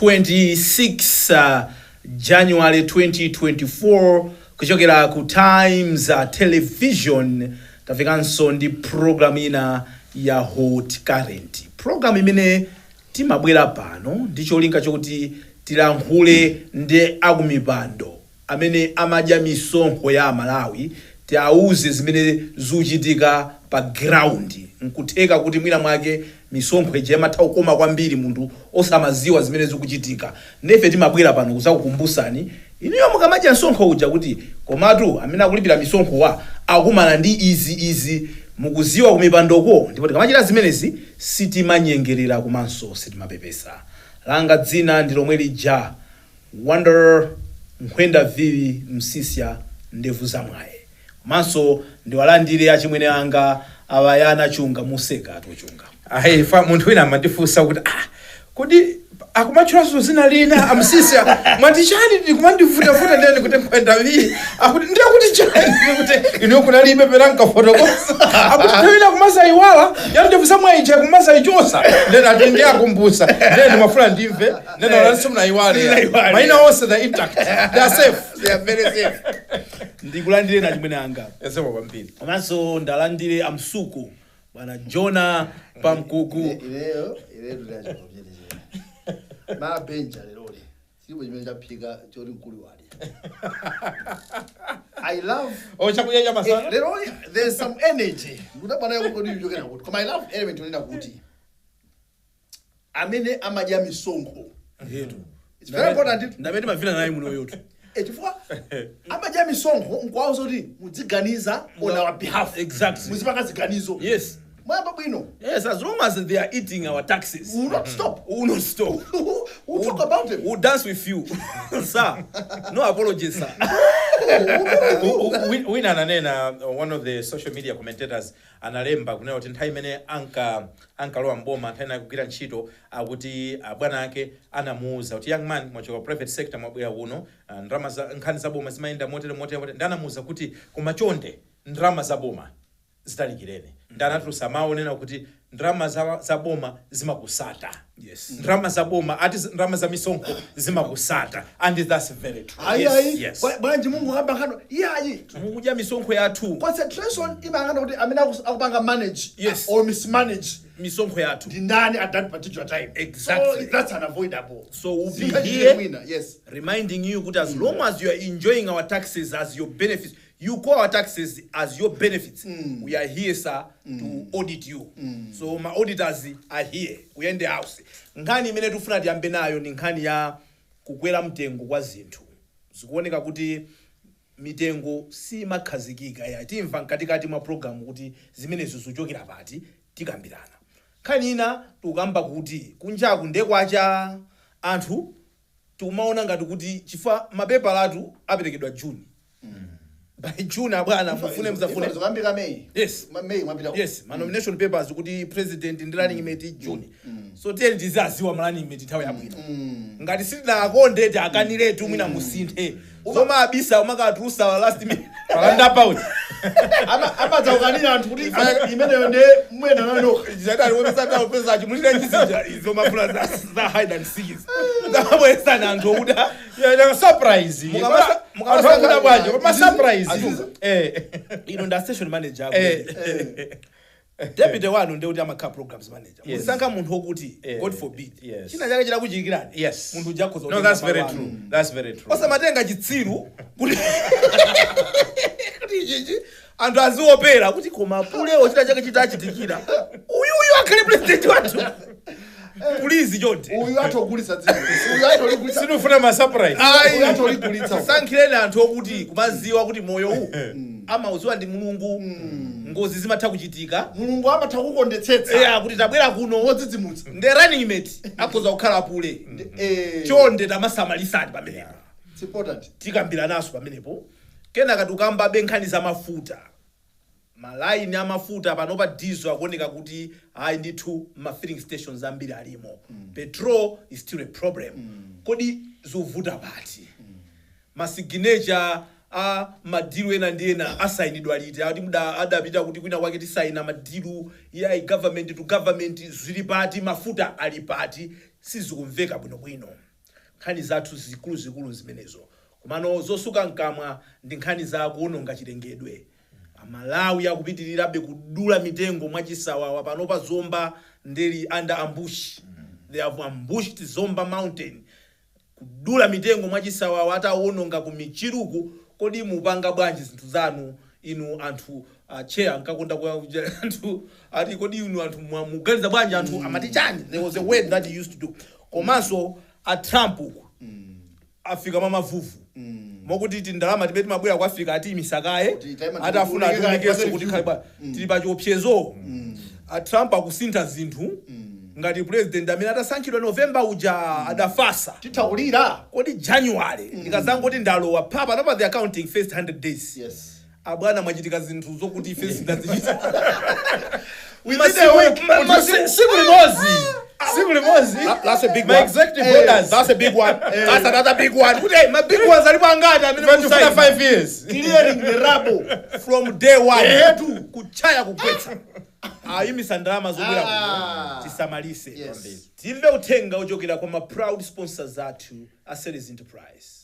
26 January 2024, kuchokera ku Times Television. Tafikanso ndi program ina ya Hot Current, program imene timabwera pano ndi cholinga chokuti tilankhule ndi akumipando amene amadya misonkho ya Amalawi, tiawuze zimene zikuchitika pa ground. Nkutheka kuti mwina mwake misonkho ija imatha kukoma kwambiri, munthu osamaziwa zimene zikuchitika. Nefe timabwera pano kuzakukumbusani inuyo mukamadya msonkho uja kuti komatu amene akulipira misonkho wa akumana ndi izi izi, mukuziwa kumipandoko. Ndipo tikamachita zimenezi sitimanyengerera komanso sitimapepesa. Langa dzina ndi lomwe lija, Wonder Nkhwenda Vivi Msisya Ndevu Zamwaye. Komanso ndiwalandire achimwene anga Awayana Chunga. Museka atochunga. Ayi, fa munthu wina amandifunsa kuti, "Ah, kodi akumatchulanso zina lina amsisya, mwati chani? Ndikumandivutavuta ndeni kuti Nkhwenda vi akuti ndiye kuti chani?" Kuti ino kunalibe pera nkafotokoza, akuti nthawi ina kumazayiwala ya ndevu zamwayi kumazayichosa, ndeni ati ndiye akumbusa, ndeni ndimafuna ndimve, ndeni alanso mnayiwale. Sinayiwale. Maina onse, they intact, they are safe. They are very safe. Ndikulandire na chimwene anga. Esemo kwambiri. Komanso ndalandire amsuku, bwana Jona Pamkuku. Ineyo ndinachikochereche mabenja leroli, silipo chimene chaphika choti mkulu wadya. I love O, chakudya cha masana. Leroli there's some energy, ndikudabwana kuti ichokera kuti, koma I love element yonena kuti amene amadya misonkho. Yetu. It's very important. Ndamene timavina naye muno yotu. Chifukwa amadya misonkho, nkuwauza kuti mudziganiza on our behalf. Muzipanga ziganizo. Mwayamba bwino. Yes, as long as they are eating our taxes, We will not stop. We will not stop. We'll talk about them. We'll dance with you, sir. No apologies, sir. Wina ananena, one of the social media commentators analemba kunena kuti nthawi imene ankalowa mboma, nthawi inali kugwira ntchito, akuti bwana ake anamuwuza kuti, "Young man, mwachoka private sector, mwabwera kuno, ndalama za nkhani za boma zimayenda motere motere motere." Ndi anamuwuza kuti, "Koma chonde, ndalama za boma zitalikireni." Ndi anatulutsa mawu onena kuti ndalama za boma zimakusata. Ndalama za boma, ati ndalama za misonkho zimakusata, and that's very true. Ayi, ayi. Yes. Bwanji Mungu akamba nkhano iyayi? Mukudya misonkho yathu. Concentration imayang'ana kuti amene akupanga manage or mismanage misonkho yathu ndi ndani at that particular time. So that's unavoidable. So we'll be Zingachite here mwina, yes. reminding you kuti as long as you are enjoying our taxes as your benefits, you call our taxes as your benefits, we are here, sir, to audit you. So my auditors are here. We are in the house. Nkhani imene tifuna tiyambe nayo ni nkhani ya kukwera mtengo kwa zinthu. Zikuoneka kuti mitengo simakhazikika ya. Timva mkatikati mwa program kuti zimenezo zikuchokera pati, tikambirana. Nkhani ina tikukamba kuti kunjaku ndekwacha, anthu tikumaona ngati kuti chifukwa mapepala athu aperekedwa June, by June abwana, mufune mzafune. Zikambika May. May mwapita. Yes, ma nomination papers kuti president ndi running mate June. So tiyeni tizaziwa ma running mate nthawi yabwino. Ngati sitinakonde, tiakaniretu, mwina musinthe zoma abisa umakatulusa last minute. Palanda out. Amadzaukanira anthu kuti imeneyo nde mwena nayo. Pesa chimulira chizija izo mafuna za hide and seek, zamabweresana anthu okuti Yeah, like a surprise. Anthu akuda bwanji ma surprise. Ino nda station manager, deputy wanu ndiye kuti amakhala programs manager. Musankha munthu wokuti, God forbid, china chake chidakuchitikirani, munthu uja akhoza. No, that's very true, that's very true. Osamatenga chitsiru kuti ichichi anthu aziopera kuti koma pulewo china chake chitachitikira, uyuyu akhale president wathu, please, chonde. Uyu atogulitsa dziko, uyu atoligulitsa. Sinufuna ma surprise. Uyu atoligulitsa. Sankhireni anthu okuti kumaziwa kuti moyo uwu amauziwa ndi Mulungu, ngozi zimatha kuchitika. Mulungu amatha kukondetsetsa. Eya, kuti tabwera kuno wodzidzimutsa. Ndi running mate akhoza kukhala pule. Chonde tamasamalisani pamenepo. It's important. Tikambiranaso pamenepo. Kenaka tikambabe nkhani za mafuta, malaini amafuta panopa diesel akuoneka kuti ayi ndithu, ma filling stations ambiri alimo. Petrol is still a problem. Kodi zovuta pati? Ma signature a ma deal ena ndi ena asayinidwa liti? Ati muda adapita kuti kwina kwake tisayina ma deal ya government to government, zili pati? Mafuta ali pati? Sizikumveka bwinobwino. Nkhani zathu zikuluzikulu zimenezo, komano zosuka mkamwa ndi nkhani za kuononga chilengedwe. Amalawi akupitirirabe kudula mitengo mwachisawawa. Panopa Zomba ndeli under ambush. They have ambushed Zomba Mountain, kudula mitengo mwachisawawa, atawononga ku Michiruku. Kodi mupanga bwanji zinthu zanu inu anthu? Chair nkakonda anthu ati, kodi inu anthu muganiza bwanji? Anthu amati chani? There was a word that he used to do. Komanso a Trump uku afika mamavuvu mokuti tindalama timene timabwera ku Africa ati imisakaye. Kuti taima atafuna tiulike atiulikenso kaye kuti khale bwa tili pa chiopsezo. A Trump akusintha zinthu ngati president amene atasankhidwa November uja adafasa. Tithakulira. Kodi January ndikazangoti ndalowa papa napa, the accounting first 100 days, abwana, mwachitika zinthu zokuti ife sindazichita. Within a week. Siku limodzi, siku limodzi. That's a big My one. executive orders. That's a big one. That's another big one. Kuti hey, my big ones alipo angati amene Tufuna musaini? 5 years. Clearing the rubble. From day one kuchaya kugwetsa, ayimisa ndalama zobwera kuno. Tisamalise. Timve uthenga ochokera kwa ma proud sponsors athu a Series Enterprise.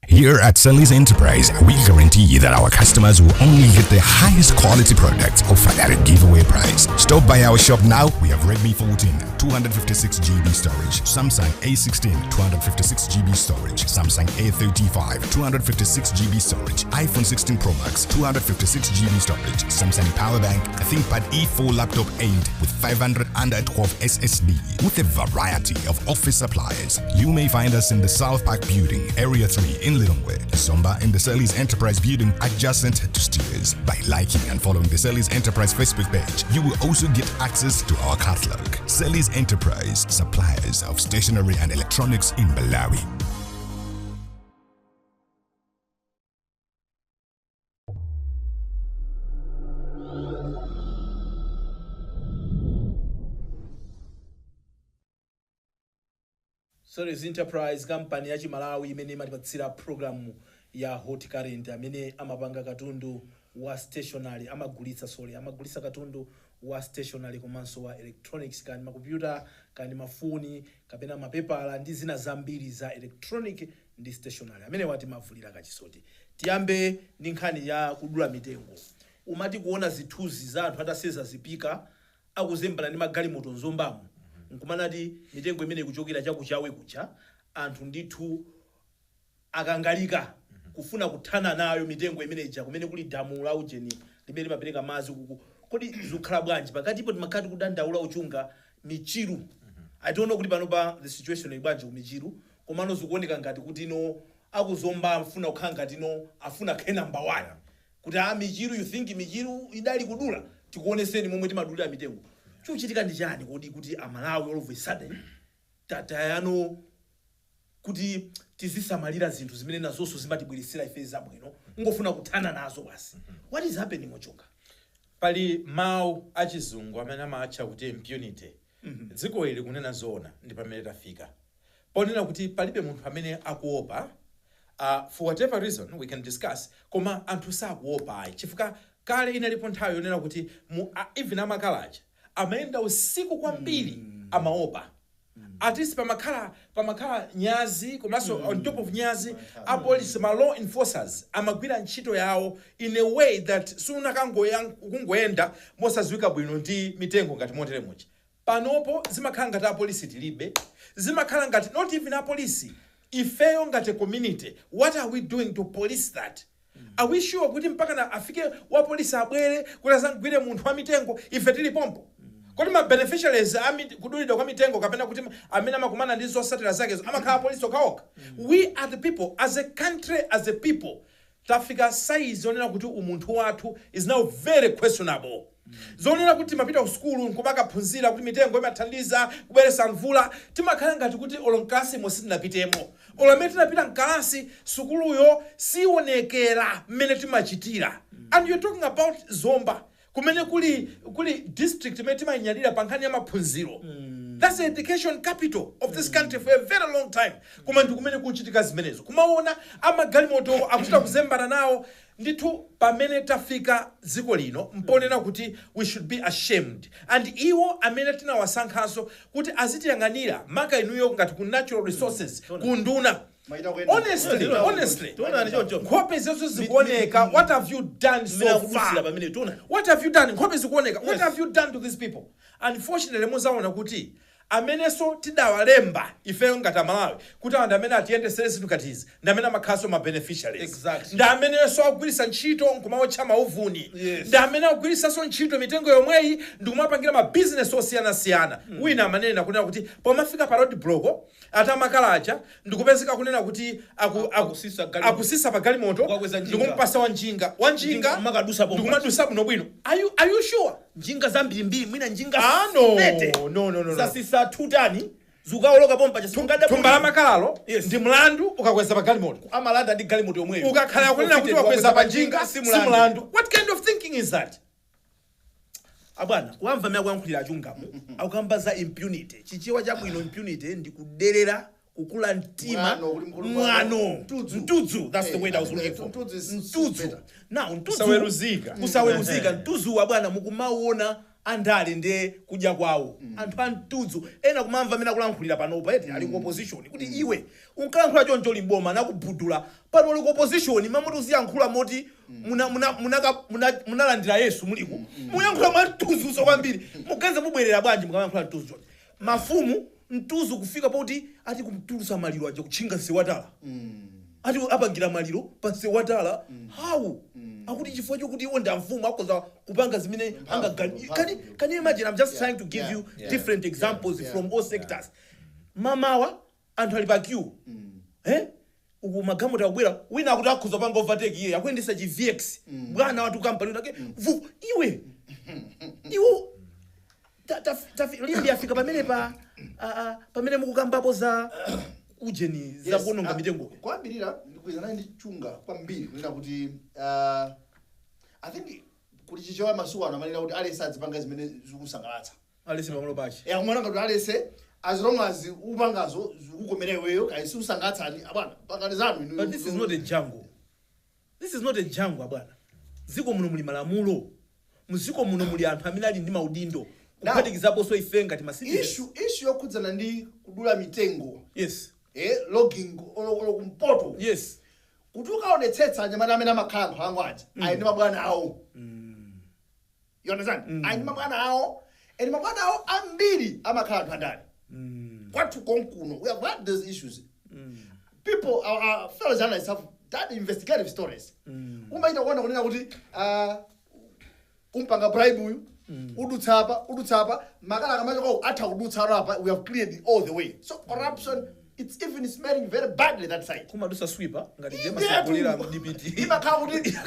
Here at Selly's Enterprise, we guarantee that our customers will only get the highest quality products offered at a giveaway price. Stop by our shop now. We have Redmi 14, 256 GB storage, Samsung A16, 256 GB storage, Samsung A35, 256 GB storage, iPhone 16 Pro Max, 256 GB storage, Samsung Power Bank, a ThinkPad E4 laptop 8 with 512 SSD, with a variety of office supplies. You may find us in the South Park Building, Area 3 in Lilongwe, Zomba in the Selly's Enterprise Building adjacent to Steers. By liking and following the Selly's Enterprise Facebook page, you will also get access to our catalog. Selly's Enterprise, suppliers of stationery and electronics in Malawi. Selly's Enterprise, kampani ya Chimalawi imene imatipatsira programu ya Hot Current, amene amapanga katundu wa stationery, amagulitsa, sorry, amagulitsa katundu wa stationery komanso wa electronics, kani makompyuta, kani mafoni, kapena mapepala ndi zina zambiri za electronic ndi stationery, amene wati mavulira kachisoti. Tiyambe ndi nkhani ya kudula mitengo. Umati kuona zithunzi za anthu ataseza zipika, akuzembana ndi magalimoto mZombamo, nkumanati mitengo imene ikuchokera chakuchawe kucha. Anthu ndithu akangalika kufuna kuthana nayo mitengo imene ija kumene kuli damu la ujeni limene limapereka madzi kuku. Kodi zikukhala bwanji pakatipo? Timakhati kudandaula uchunga Michiru. I don't know kuti panopa the situation ili bwanji ku Michiru, komano zikuoneka ngati kuti ino akuzomba afuna kukhala ngati ino afuna khe number one kuti a Michiru, you think Michiru idali kudula? Tikuoneseni momwe timadulira mitengo. Chikuchitika ndi chani kodi kuti Amalawi all of a sudden tatayano kuti tizisamalira zinthu zimene nazonso zimatibweresera ife zabwino, ngofuna kuthana nazo basi? What is happening, Ochoka? Pali mawu achizungu amene amatcha kuti impunity. Dziko ili, kunena zoona, ndi pamene tafika ponena kuti palibe munthu amene akuopa, for whatever reason we can discuss, koma anthu sakuopa ayi, chifukwa kale inalipo nthawi yonena kuti even amakalacha amayenda usiku kwambiri, amaopa. At least pamakhala nyazi, komanso on top of nyazi, apolisi, ma law enforcers amagwira ntchito yawo in a way that sunakangoyenda mosadziwika bwino ndi mitengo ngati motere muja. Panopo zimakhala ngati apolisi tilibe, zimakhala ngati not even apolisi. Ifeyo ngati community, what are we doing to police that? Are we sure kuti mpaka na afike wapolisi abwere kuti azangwire munthu wa mitengo ife tili pompo? Kodi ma beneficiaries kudulidwa kwa mitengo kapena kuti amene amakumana ndi zotsatira zakezo amakhala apolisi okhaokha? We are the people as a country, as a people, tafika size yonena kuti umunthu wathu is now very questionable, zonena kuti timapita ku sukulu nkumakaphunzira kuti mitengo imathandiza kubweretsa mvula. Timakhala ngati kuti olo mkalasimo sitinapitemo, olo amene tinapita mkalasi, sukuluyo sionekera mmene timachitira. And you're talking about Zomba, kumene kuli district imene timayinyadira pa nkhani ya maphunziro. That's the education capital of this country for a very long time, koma ndi kumene kuchitika zimenezo, kumaona amagalimoto akuchita kuzembana nawo. Ndithu, pamene tafika dziko lino mponena kuti we should be ashamed. And iwo amene tinawasankhanso kuti azitiyang'anira, maka inuyo ngati ku natural resources, ku nduna, Maita kuyenda. honestly, honestly, Tiona choncho. Nkhope zezo zikuoneka. What have you done Mmene so akudusira far? pamene tiona. What have you done? Nkhope zikuoneka. What have you done to these people? Unfortunately, muzaona kuti amenenso tidawalemba ifeyo ngati Amalawi kuti anthu amene atiyendesere zinthu ngati izi ndi amene amakhalanso ma beneficiaries, ndi amenenso akugwiritsa ntchito nkumawotcha mauvuni, ndi amene akugwiritsanso ntchito mitengo yomweyi ndikumapangira ma business osiyanasiyana. Wina amanena kunena kuti pomafika pa road block atamakalacha, ndikupezeka kunena kuti Akusisa galimoto. Akusisa pa galimoto, Kukakweza njinga. ndikumpasa wanjinga wanjinga, Njinga makadusa pompa. ndikumadusa bwinobwino. Are you sure? Njinga zambirimbiri, mwina njinga Ah, no. 30. No, no, no, no. Zasisa 2 tani, zikawoloka pompa. Thumba la makalalo ndi mlandu ukakweza pa galimoto. Amalanda ndi galimoto yomweyo. Ukakhala kunena kuti wakweza pa njinga, si si mlandu. mlandu. What kind of thinking is that? Abwana, kuamva mmene akuyankhulira achungamo, akukamba za impunity. Chichewa chabwino, impunity ndi kuderera, kukula mtima. Mwano, kuli mkulu. Mwano. Mtudzu. Mtudzu, that's the Eh, word I was looking for. mtudzu is Mtudzu. better. Now, mtudzu, Kusaweruzika. Kusaweruzika. Mtudzu wa bwana mukumauona andale ndiye kudya kwawo. Anthu a mtudzu ena, kumamva amene akulankhulira panopa eti ali ku opposition, kuti iwe unkalankhula choncho limboma nakubudula, pano uli ku opposition, mamuti uziyankhula moti munalandira Yesu, muliku muyankhula mwa mtudzuso kwambiri. Muganiza mubwerera bwanji mukamayankhula mtudzu choncho? Mafumu mtudzu kufika poti ati kumtulusa maliro aja kutchinga msewatala, ati apangira maliro pa msewatala. How? Akuti chifukwa chokuti iwo ndi amfumu, akhoza kupanga zimene angagani. Can you imagine? I'm just trying to give you different examples from all sectors. Mamawa anthu ali pa queue, eh, uku magalimoto akubwera, wina akuti akhoza panga overtake, iye akuyendesa chi VX, bwana watu kampani unake vu iwe iwo. Limbi afika pamene pa pamene mukukambapo za ujeni, za kuononga mitengo. Kwambirira ndikuizana ndi Chunga kwambiri kunena kuti I think kuti Chichewa masiku ano amanena kuti alese adzipanga zimene zikusangalatsa. Alese pamalo pache. Akumaona ngati alese, as long as upangazo zikukomera iweyo, kaya sikusangalatsani, abwana, pangani zanu inu. But this is not a jungle. This is not a jungle, abwana. Dziko muno muli malamulo, muziko muno muli anthu amene ali ndi maudindo, kuphatikizaponso ife ngati ma citizens. Issue yokhudzana ndi kudula mitengo, logging olo kumpoto, kuti ukaonetsetsa, anyamata amene amakhala nkhalango aja ali ndi mabwana awo. You understand? Ali ndi mabwana awo, and mabwana awo ambiri amakhala anthu andale. Kwathu konkuno we have had these issues. People, our fellow journalists have done investigative stories. Umaita kuona kunena kuti umpanga bribe uyu, udutsa apa, udutsa apa, makala akamachoka atha kudutsa apa. We have cleared it all the way. So corruption, it's even smelling very badly that side. Kumadusa sweeper ngati Indetu. jemasegulira mdpt. Imakhala kuti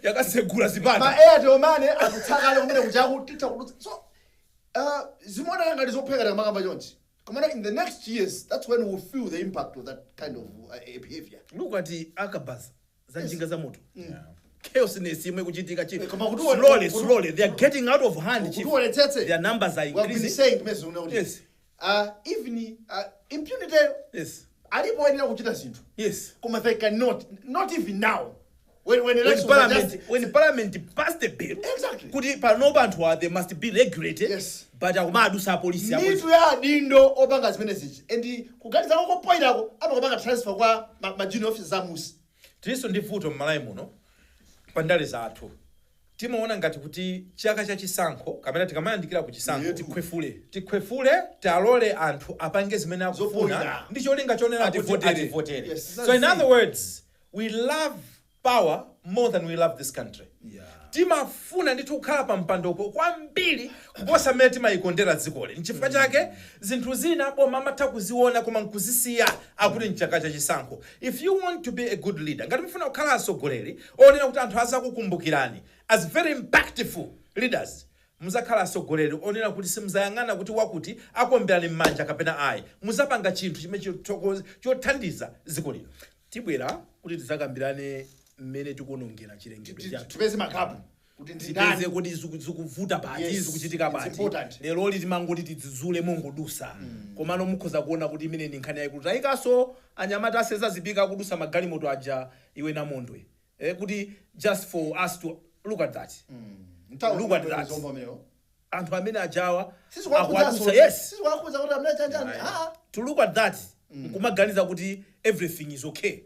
yakasegula zipata. Ma Airtel Money akutsakale kumene kuchaku, titha kudutsa. So zimaoneka ngati zophweka tikamakamba chonchi, komano in the next years, that's when we'll feel the impact of that kind of behavior. Look at akabaza za njinga za moto, chaosness imwe kuchitika, chief. Koma kuti Slowly, slowly they are getting out of hand, chief. Kuti uonetsetse, Their numbers are we have been increasing. saying kumene zuna kuti even impunity alipo oyenera kuchita zinthu, koma they cannot, not even now, when when elections are parliament just when parliament passed the bill kuti panopa anthu are, they must be regulated, but akumadusa apolisi, apolisi. Mitu ya adindo opanga zimene zichi and kuganiza kopoyirako amakapanga transfer kwa ma junior officers amusi. Tilinso ndi vuto m'Malawi muno pa ndale zathu. Timaona ngati kuti chaka cha chisankho kapena tikamayandikira ku chisankho, tikhwefule. Tikhwefule, talole anthu apange zimene akufuna Zopoyira. ndi cholinga chonena kuti Ativotere. ativotere. So in other words, we love power more than we love this country. Timafuna ndithu kukhala pa mpandopo kwambiri kuposa mmene timayikondera dzikoli. Nchifukwa chake zinthu zina boma amatha kuziona koma nkuzisiya, akuti mchaka cha chisankho. If you want to be a good leader, ngati mufuna kukhala atsogoleri onena kuti anthu azakukumbukirani as very impactful leaders, muzakhala atsogoleri onena kuti simuzayang'ana kuti wakuti akomberani m'manja kapena ayi. Muzapanga chinthu chimene chothandiza dziko lino. Tibwera kuti tizakambirane mmene tikuonongera chilengedwe chathu. Tipeze makapu kuti Tipeze ndindani kuti zikuvuta pati, zikuchitika it's pati. important. Leroli timangoti tidzizule mongodusa, komano mukhoza kuona kuti imene ndi nkhani yayikulu. Tayikanso anyamata aseza zipika akudusa magalimoto aja, iwe namondwe. Kuti just for us to look at that. Look at that. Anthu amene ajawa akuwadusa, yes. Sizikuwakhudza kuti amene chanjani, ah. To look at that nkumaganiza kuti everything is okay,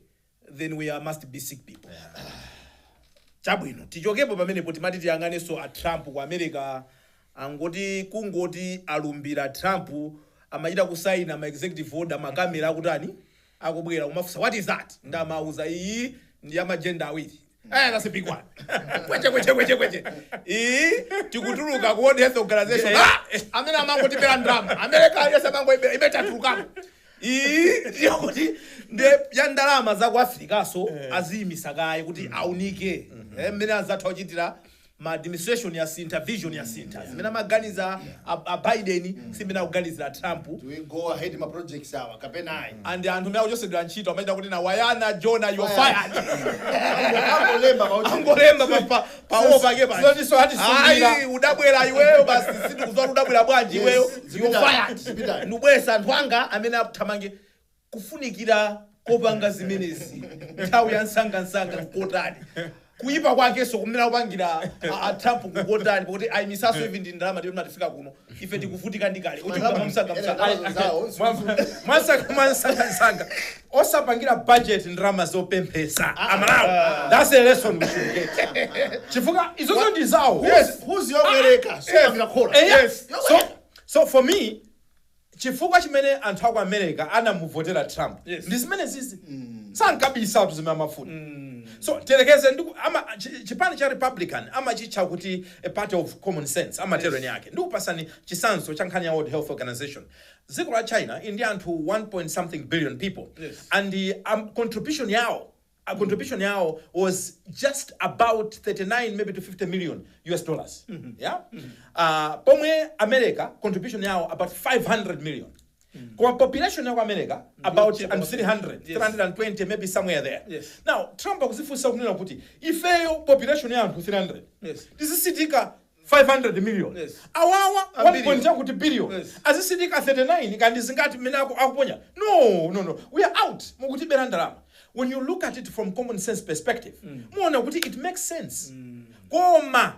then we are must be sick people. Chabwino, tichokepo pamenepo. Timati tiyang'anenso a Trump ku America. Angoti kungoti alumbira Trump, amachita kusaina ma executive order, makamera akutani, akubwera kumafunsa, "What is that?" Ndamauza, "Iyi ndi ama gender awiri." That's a big one. Kweche kweche kweche kweche. Iyi tikutuluka ku World Health Organization. Ah, amene amangotibera ndalama. America yese amangoibera, imetatulukamo. Iyi ndiyo kuti ndiye ya ndalama za ku Africa, so aziyimisa kaye kuti aunike. Mmene azatha kuchitira ma administration ya sintha, vision ya sintha. Zimene amaganiza a Biden si mmene akuganizira Trump. Do we go ahead ma projects awa kapena ayi? And anthu amene akuchosedwa ntchito amachita kuti na wayana jona, you're fired. Angolemba pauchi. Angolemba pawo pake pa. Zoti atisungira. Ayi, udabwera iweyo basi, sindikudziwa kuti udabwera bwanji iweyo. You're Zipita, fired. zipita. Ndibweresa anthu anga amene akuthamange kufunikira kopanga zimenezi nthawi ya msangamsanga nkotani? Kuyipa kwakenso kumene akupangira a Trump kukotani, pakuti ayimisaso ivi ndi ndalama tiyo tifika kuno, ife tikuvutika ndi kale kuchuluka mwamsangamsanga. Zawo. Mwansanga mwansangasanga osapangira budget ndalama zopemphesa Amalawi. That's a lesson we should get, chifukwa izozo ndi zawo. Who's yobwereka supangira khola. Yes. So for me, chifukwa chimene anthu aku America anamuvotera Trump ndi zimene zizi, sankabisa kuti zimene amafuna. So telekeze ama chipani cha Republican amachitcha kuti a party of common sense, amatero eni ake. Ndikupasani chitsanzo cha nkhani ya World Health Organization. Dziko la China ili ndi anthu 1 point something billion people and the contribution yawo was just about 39 maybe to 50 million US dollars, yeah. Pomwe America contribution yawo about 500 million, koma population yaku America about Yochepa. and 300 320 maybe, somewhere there. Now Trump akuzifunsa kunena kuti ifeyo population ya anthu 300 tizisitika 500 million, awawa A 1 billion. Point chakuti billion azisitika 39 kandi zingati mmene akuponya. No, no, no, we are out, mukutibera ndalama. When you look at it from common sense perspective, muona kuti it makes sense. Koma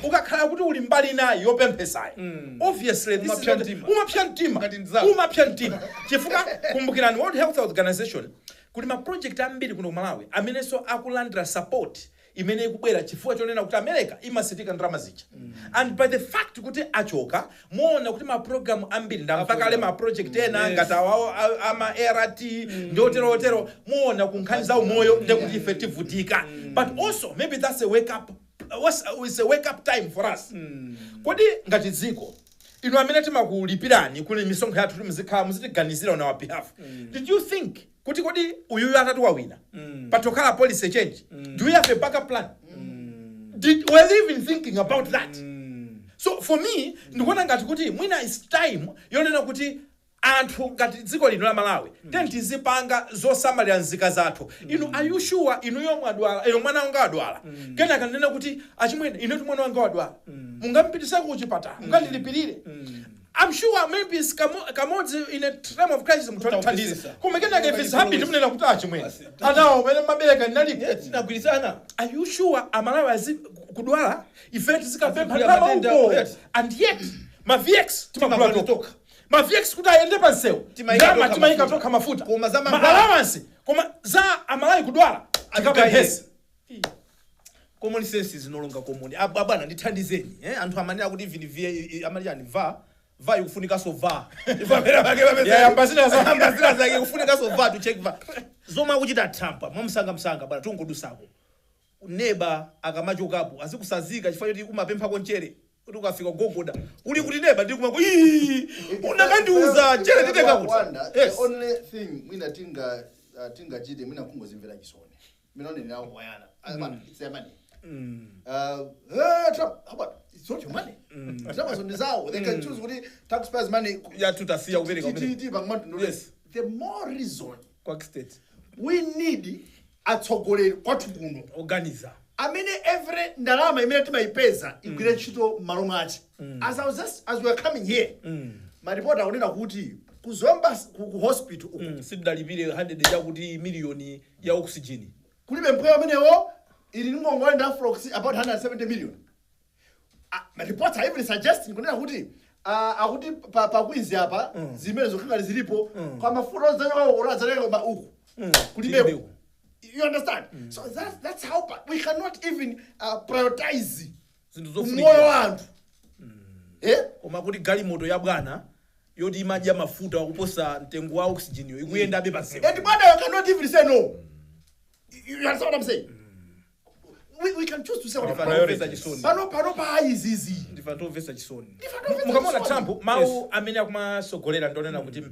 ukakhala kuti uli mbali inayi yopemphesayo, obviously this is Umapsya mtima. Umapsya mtima. Ngati nzako. Umapsya mtima chifukwa kumbukirani World Health Organization kuti ma project ambiri kuno ku Malawi amenenso akulandira support imene ikubwera chifukwa chonena kuti America imasitika ndalama zija. And by the fact kuti achoka, muona kuti ma program ambiri, ndamva kale ma project ena ngati awawo ama ART ndi otero otero, muona ku nkhani za umoyo ndekuti ife tivutika. But also maybe that's a wake up, it's a wake up time for us. Kodi ngati dziko, inu amene timakulipirani kuli misonkho yathu kuti muzikhala muzitiganizira on our behalf, did you think kuti kodi uyuyu atati wawina patokhala policy change, do we have a backup plan? Were they even thinking about that? So for me ndikuona ngati kuti mwina it's time yonena kuti anthu ngati dziko lino la Malawi mm. tizipanga zosamalira nzika zathu. Inu, are you sure inuyo mwadwala, inu mwana wanga wadwala, kenaka ndinena kuti, "Achimwene, inetu mwana wanga wadwala, mungamupitise ku chipatala, mungandilipirire?" I'm sure maybe it's kamodzi in a time of crisis muthandiza, koma kenaka if it's habit munena kuti, "Achimwene, anawo pene mabereka ndinalipo." Tinagwirizana. Are you sure Amalawi azi kudwala, ife tizikapempha Azigula ndalama matenda, uko? Yes. And yet ma VX timagula Timagula toka, ma VX kuti ayende pansewu Timayika ndalama tokha timayika mafuta. tokha mafuta. Koma za ma mankhwala. Allowance, koma za Amalawi kudwala tikapemphesa. Common sense is no longer common. Abwana, ndithandizeni, eh? Anthu amanena kuti even va amati chani, va va ikufunikanso va. Yeah, ambassador Ambassador zake ikufunikanso va to check va zomwe akuchita Trump mwamsangamsanga. Bwana, tungodusako neba akamachokapo azikusazika chifukwa choti umapemphako mchere kuti ukafika gogoda uli kuti, "Neba, ndili kumako." "Ii, unakandiuza mchere titenga kuti." Wanda, Yes. the only thing mwina tingachite mwina kungozimvera chisoni. Mina onenera wayana. It's their money. Trump, how about it's not your money? Trump ndi zawo. They can choose kuti taxpayers' money. Yathu tasiya kupereka kumene. The more reason Kwa state. we need atsogoleri kwathu kuno Organizer. amene every ndalama imene timayipeza igwire ntchito m'malo mwache. As I was just as we were coming here, maripoti akunena kuti kuzomba ku hospital uku Sidalipire 100 chakuti miliyoni ya oxygen. Kulibe mpweya amenewo. Ili ngongole ndi Afrox about 170 million. My reports are even suggesting kunena kuti akuti pa Queens apa zimene zokhala zilipo kwa mafuta zachoka kurazaleka ma uku kulibeko. Kulibeko. You understand? So that's how we cannot even prioritize zinthu moyo zofunikira. wa anthu, eh. Koma kuti galimoto ya bwana yoti imadya mafuta wakuposa mtengo wa oxygen yo ikuyendabe pansewu. And bwana, you cannot even say no. You understand what I'm saying? We can choose to say what Ndifa chisoni. Pano pa izizi. Ndifa ntomvetsa chisoni. Mukamona Trump, mawu amene akumasogolera ndonena kuti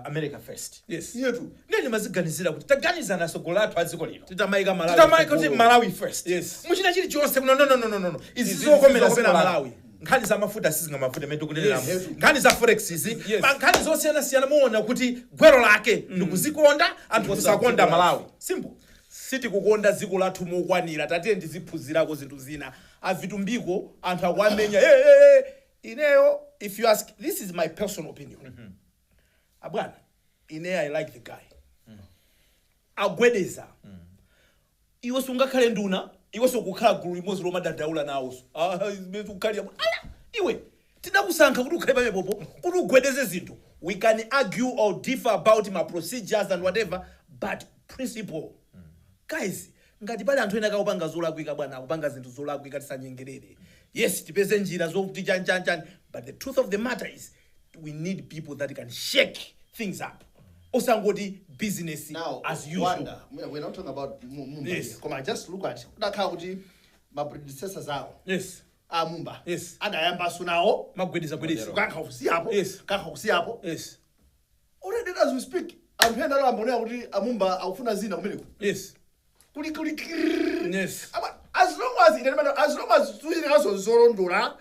America first. Yetu. Ndiye ndimaziganizira kuti taganizana asogolera athu a dziko lino. Titamayika Malawi titamayika kuti tsogolo. Malawi first. Muchina chilichonse kuno, no, no, no, no, no, no. Izi Izi zokomera zokomera dziko Malawi. Malawi. Nkhani za mafuta sizingamafuta imene tikuneneramu. Nkhani za forex izi, pa nkhani zosiyanasiyana muona kuti gwero lake ndikuzikonda anthu, kusakonda dziko Malawi. Simple. Sitikukonda dziko lathu mokwanira. Tatiye ndiziphunzirako zinthu zina. Avitumbiko anthu akuamenya. Hey, hey, hey. Ineyo, if you ask, this is my personal opinion, abwana, ineyo I like the guy. Agwedeza. Iwe sungakhale nduna, iwe sukukhala gulu limodzi lomadandaula nawonso. Ah, zimene ukhalira ala iwe, tidakusankha kuti ukhale pamenepopo kuti ugwedeze zinthu. We can argue or differ about ma procedures and whatever, but principle, guys, ngati pali anthu ena akupanga zolakwika, bwana, akupanga zinthu zolakwika, tisanyengerere. Yes, tipeze njira zokuti chani chani chani, but the truth of the matter is we need people that can shake things up, osangoti business Now, as usual. Wanda, we're not talking about Mumba here. Koma just look at kudakhala kuti ma predecessors awo a Mumba adayambaso nawo magwedeza gwedeza. Kukankha kusiyapo, kukankha kusiyapo. Already as we speak, anthu ena alambonera kuti amumba akufuna zina kumeneko. Kuli as long as ine as long as tuzinekazo zolondola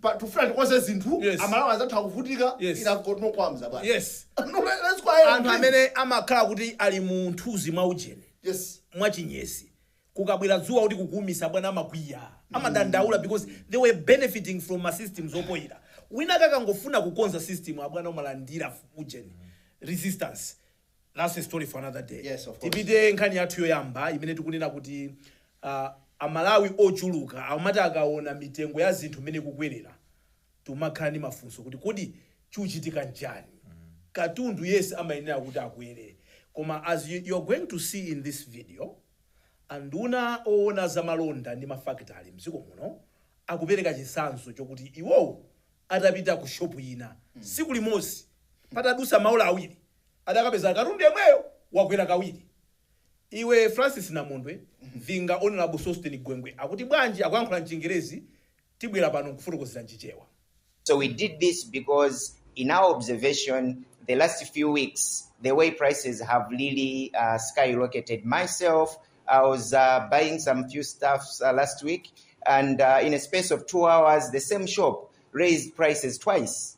pa tufuna tikonze zinthu, Amalawi azatha kuvutika, ine I've got no qualms about it. No, let's go ahead. Anthu amene amakhala kuti ali mu nthunzi mwa ujeni, mwachinyesi, kukabwera dzuwa kuti kukuumisa, bwana, amakwiya, amadandaula because they were benefiting from ma systems opoyera. Wina kakangofuna kukonza system, abwana, umalandira ujeni, resistance. That's a story for another day. Yes, of course. Tipite nkhani yathu yoyamba imene tikunena kuti Amalawi ochuluka amati akaona mitengo ya zinthu imene ikukwerera, tumakhala ndi mafunso kuti kodi chikuchitika njani? Katundu, yes, amayenera kuti akwere, koma as you're going to see in this video, anduna oona zamalonda ndi mafakitali mdziko muno akupereka chitsanzo chokuti iwowo atapita ku shopu ina siku limodzi, patadusa maola 2, adakapeza katundu yemweyo wakwera kawiri. Iwe Francis Namondwe, vinga Honorable Sosten Gwengwe akuti bwanji, akuyankhula mchingerezi, tibwera pano nkufotokozera mchichewa. So we did this because, in our observation, the last few weeks, the way prices have really skyrocketed. Myself, I was buying some few stuffs last week, and in a space of 2 hours, the same shop raised prices twice.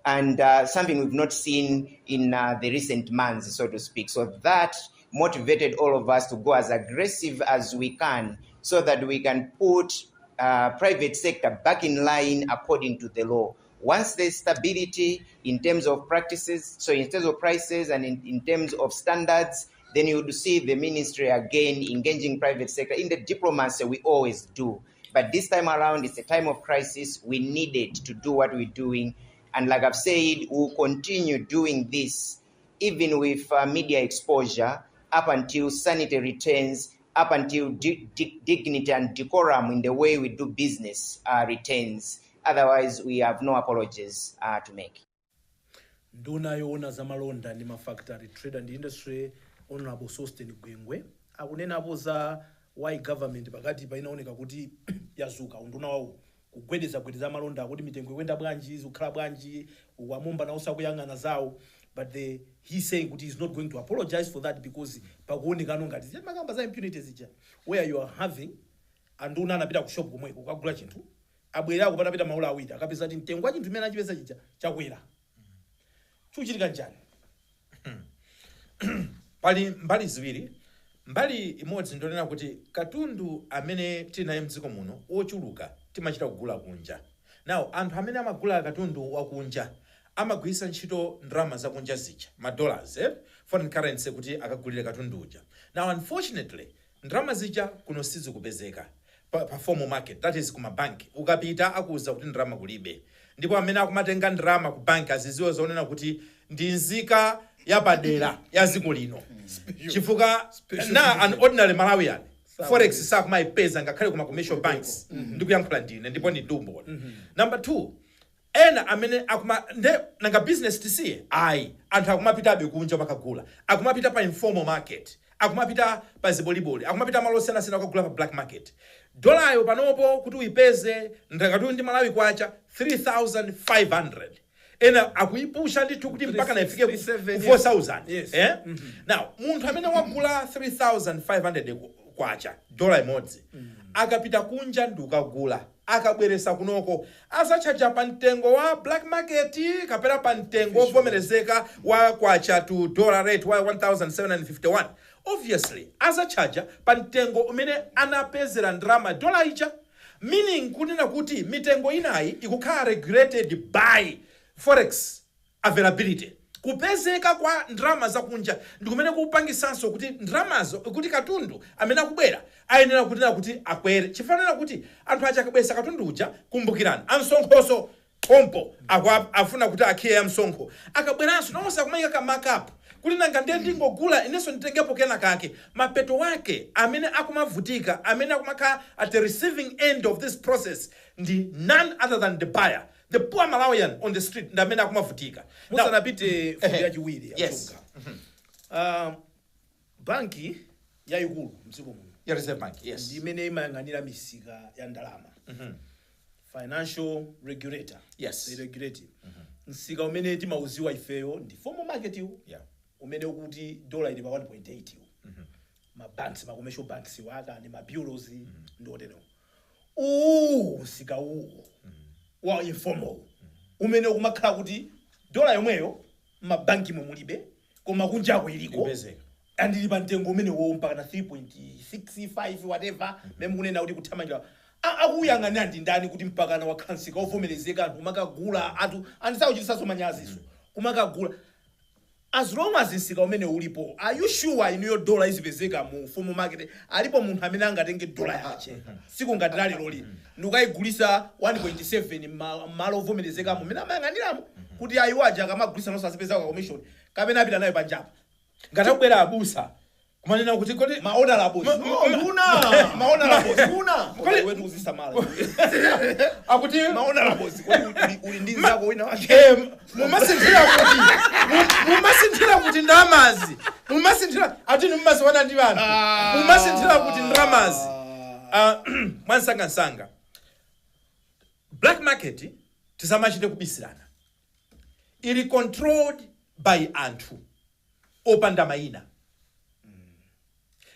And something we've not seen in the recent months, so to speak. So that motivated all of us to go as aggressive as we can so that we can put private sector back in line according to the law. Once there's stability in terms of practices, so in terms of prices and in terms of standards, then you would see the ministry again engaging private sector in the diplomacy we always do. But this time around, it's a time of crisis. We needed to do what we're doing. And like I've said, we'll continue doing this even with media exposure up until sanity returns, up until dignity and decorum in the way we do business returns. Otherwise, we have no apologies to make. Nduna yoona zamalonda ndi mafactory, Trade and Industry, Honorable Sosten Gwengwe, akunenapo za why government pakati painaoneka kuti yazuka unduna wawo kugwedeza gwedeza malonda, akuti mitengo ikuyenda bwanji, zikukhala bwanji, wamumba nawo sakuyang'ana zawo. But he saying kuti he's not going to apologize for that because pakuonekano ngati zija makamba za impunity zija, where you are having anduna anapita ku shop komweko kukagula chinthu, abwerako patapita maola 2, akapeza kuti mtengo wa chinthu imene achipeza chija chakwera. Chikuchitika njani? Pali mbali ziwiri. Mbali imodzi ndionena kuti katundu amene tili naye mdziko muno wochuluka timachita kugula kunja. Now, anthu amene amagula katundu wakunja amagwiritsa ntchito ndalama zakunja zija, ma dollars, eh? Foreign currency, kuti akagulire katundu uja. Now, unfortunately, Ndalama zija kuno sizikupezeka pa formal market, that is kuma banki. Ukapita akuuza kuti ndalama kulibe, ndipo amene akumatenga ndalama ku banki aziziwe zonena kuti ndi nzika yapadera ya dziko lino, chifukwa na an ordinary Malawian forex sakumayipeza ngakhale kuma commercial banks. Ndikuyankhula ndine ndipo ndi umboni. Number two, ena amene akuma nde nanga business tisiye ayi, anthu akumapitabe kunja makagula, akumapita pa informal market, akumapita pa ziboliboli, akumapita malo osiyanasiyana akagula pa black market. Dolayo panopo kuti uyipeze ndakati ndi Malawi kwacha 3500, ena akuipusha ndithu kuti mpaka naifike ku 37, ku 4000. Eh? Now munthu amene wagula 3500 kwacha dola imodzi, akapita kunja ndi ukagula, akabweresa kunoko azachaja pa mtengo wa black market kapena pa mtengo wovomerezeka wa kwacha to dollar rate wa 1751? Obviously azachaja pa mtengo umene anapezera ndalama dola ija, meaning kunena kuti mitengo inayi ikukhala regulated by forex availability, kupezeka kwa ndalama zakunja, ndi kumene kupangisanso kuti ndalamazo, kuti katundu amene akubwera ayenera kunena kuti akwere, chifanira kuti anthu aja akabweresa katundu uja, kumbukirani amsonkhoso pompo afuna kuti akhiye amsonkho, akabweranso nonse akumayika ka markup kuti nanga ndiye ndingogula inenso nditengepo kena kake. Mapeto wake amene akumavutika, amene akumakhala at the receiving end of this process ndi none other than the buyer, the poor Malawian on the street, ndi amene akumavutika. Now, Musanapite fundo yachiwiri, Achunga, banki yayikulu mdziko muno ya Reserve Bank, yes. ndi imene imayang'anira misika ya ndalama, financial regulator. They regulate msika umene timauziwa ifeyo ndi formal market iwo umene ukuti dola ili pa 1.8 iwo, ma banks, ma commercial banks waka ndi ma bureaus ndi oterewo. Uwu msika uwu wa informal umene ukumakhala kuti dola yomweyo mabanki mulibe koma kunjako iliko Ikupezeka. Andili pa mtengo umene wo mpaka na 3.65 whatever, mmene mukunena kuti kuthamangira, akuyang'anira ndi ndani kuti mpakana wakhala msika ovomerezeka, anthu kumakagula, anthu andisauchitisanso manyaziso kumakagula? As long as msika umene ulipo, are you sure inuyo dola izipezeka mu formal market? Alipo munthu amene angatenge dola yache siku ngati lali loli ndikayigulisa 1.7 malo ovomerezekamo mmene amayang'aniramo kuti ayiwo aja akamagulisa nonso azipezako ka commission, kapena apita nayo panjapa? Ngati akubwera abusa kumanena kuti kodi Ma honorables. Nduna. Ma honorables. Nduna. Kodi wetu uzisamala. Akuti Ma honorables, kodi uli ndi nzako wina wake? Mumasinthira kuti ndalamazi mumasinthira atini mumaziwana ndi anthu, mumasinthira kuti ndalamazi. Mwansangansanga, black market, tisamachite kubisirana, ili controlled by anthu opanda mayina.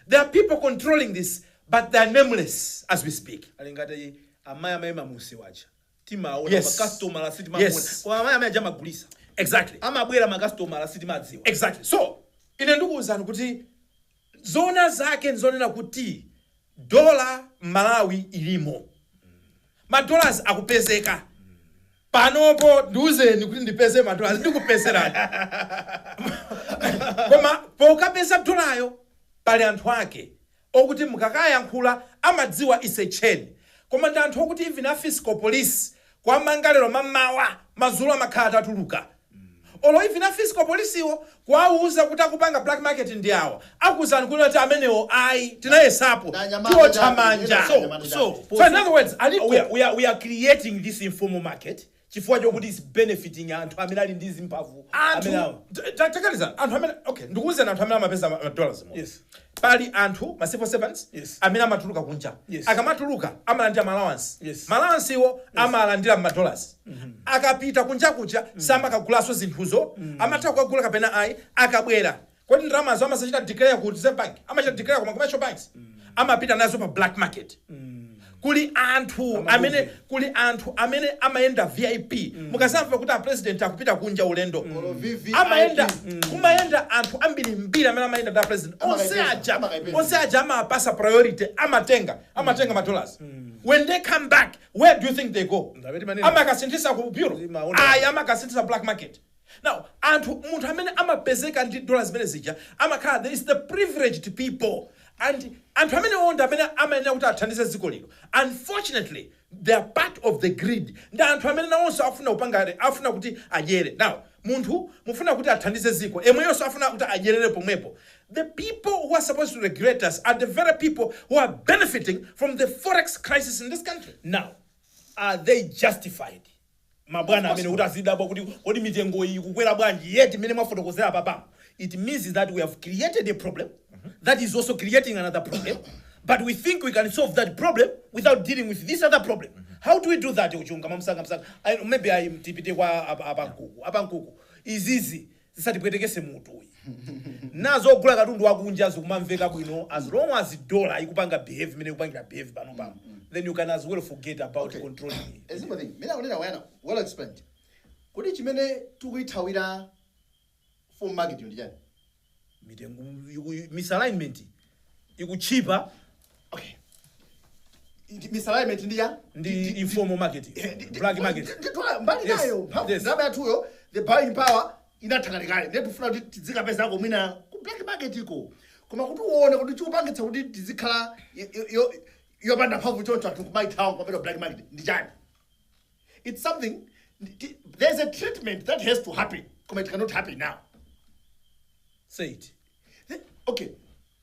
There are people controlling this, but they are nameless as we speak. Ali ngati amayi amayima musi wacha, timaona makastomala sitimaona, koma amayi amayi aja amagulisa, amabwera makastomala sitimadziwa. Exactly. So ine ndikuwuzani kuti zona zake nzonena kuti dola Malawi ilimo, ma dollars akupezeka panopo. Ndiuzeni kuti ndipeze ma dollars, ndikupezerani, koma pokapeza dolayo pali anthu ake okuti mukakayankhula amadziwa, is a chain. Koma ndi anthu okuti even a fiscal police kwamanga lero mamawa, madzulo amakhala atatuluka. Olo even a fiscal police iwo kuwauza kuti akupanga black market ndi awa, akuwuzani kuti amenewo ayi, tinayesapo, Ndanyamata tiotcha chabe, manja. so So in other words, aliko. We are creating this informal market chifukwa chokuti is benefiting anthu amene ali ndi zimphamvu amene Anthu awo. Takalizani anthu amene, okay, ndikuwuzani anthu amene amapeza ma dollars mo. Pali anthu ma civil servants amene amatuluka kunja. Akamatuluka amalandira ma allowance. Ma allowance iwo amalandira ma dollars. Akapita kunja kuja samakagulaso zinthuzo, amatha kukagula kapena ayi. Akabwera, kodi ndalamazo amazachita declare ku Reserve Bank? Amachita declare kuma commercial banks? Amapita nazo pa black market. Kuli anthu amene amayenda VIP. Mukasamva kuti a president akupita kunja ulendo, Olo VVIP. Amayenda, kumayenda anthu ambirimbiri amene amayenda ndi a president onse Amakayipeza, aja. amakayipeza. Onse aja amapasa priority, amatenga ma dollars. When they come back, where do you think they go? Ndapeti manena. Amakasinthisa ku bureau? Maona. Ayi, amakasinthisa black market. Now anthu, munthu amene amapezeka ndi dollars zimene zija amakhala, there is the privileged people. And anthu amene onda amene amayenera kuti athandize dziko lino, unfortunately they are part of the greed. Ndi anthu amene nawonso afuna kupanga, afuna kuti adyere. Now munthu mufuna kuti athandize dziko, emweyonso afuna kuti adyerere pomwepo. The people who are supposed to regulate us are the very people who are benefiting from the forex crisis in this country. Now, are they justified, mabwana amene, kuti azidabwa kuti kodi mitengo iyi kukwera bwanji? Yet imene mwafotokozera papamo, it means that we have created a problem that is also creating another problem, but we think we can solve that problem without dealing with this other problem. How do we do that? Uchunga mamsanga msanga. Maybe I tipite kwa apankuku apankuku. Izizi zisatipwetekese mutu uyi nazo ogula katundu wakunja zikumamveka bwino. As long as dollar ikupanga behave imene ikupangira behave pano pano, then you can as well forget about controlling it. A simple thing. Mina kunena wayana, well explained. Kuti chimene tikuyithawira for market ndi chani? Mitengo misalignment ikuchipa. Okay. Misalignment ndi ya Ndi informal market, black market. Mbali nayo mphamvu ndalama yathuyo, the buying power inathakalekale. Ndiye tifuna kuti tizikapezako mwina ku black market iko. Koma kuti uone kuti chikupangitsa kuti tizikhala yopanda mphamvu choncho, anthu kumaithawa kupita black market ndi chani? It's something, there's a treatment that has to happen, koma it cannot happen now. Say it. Okay,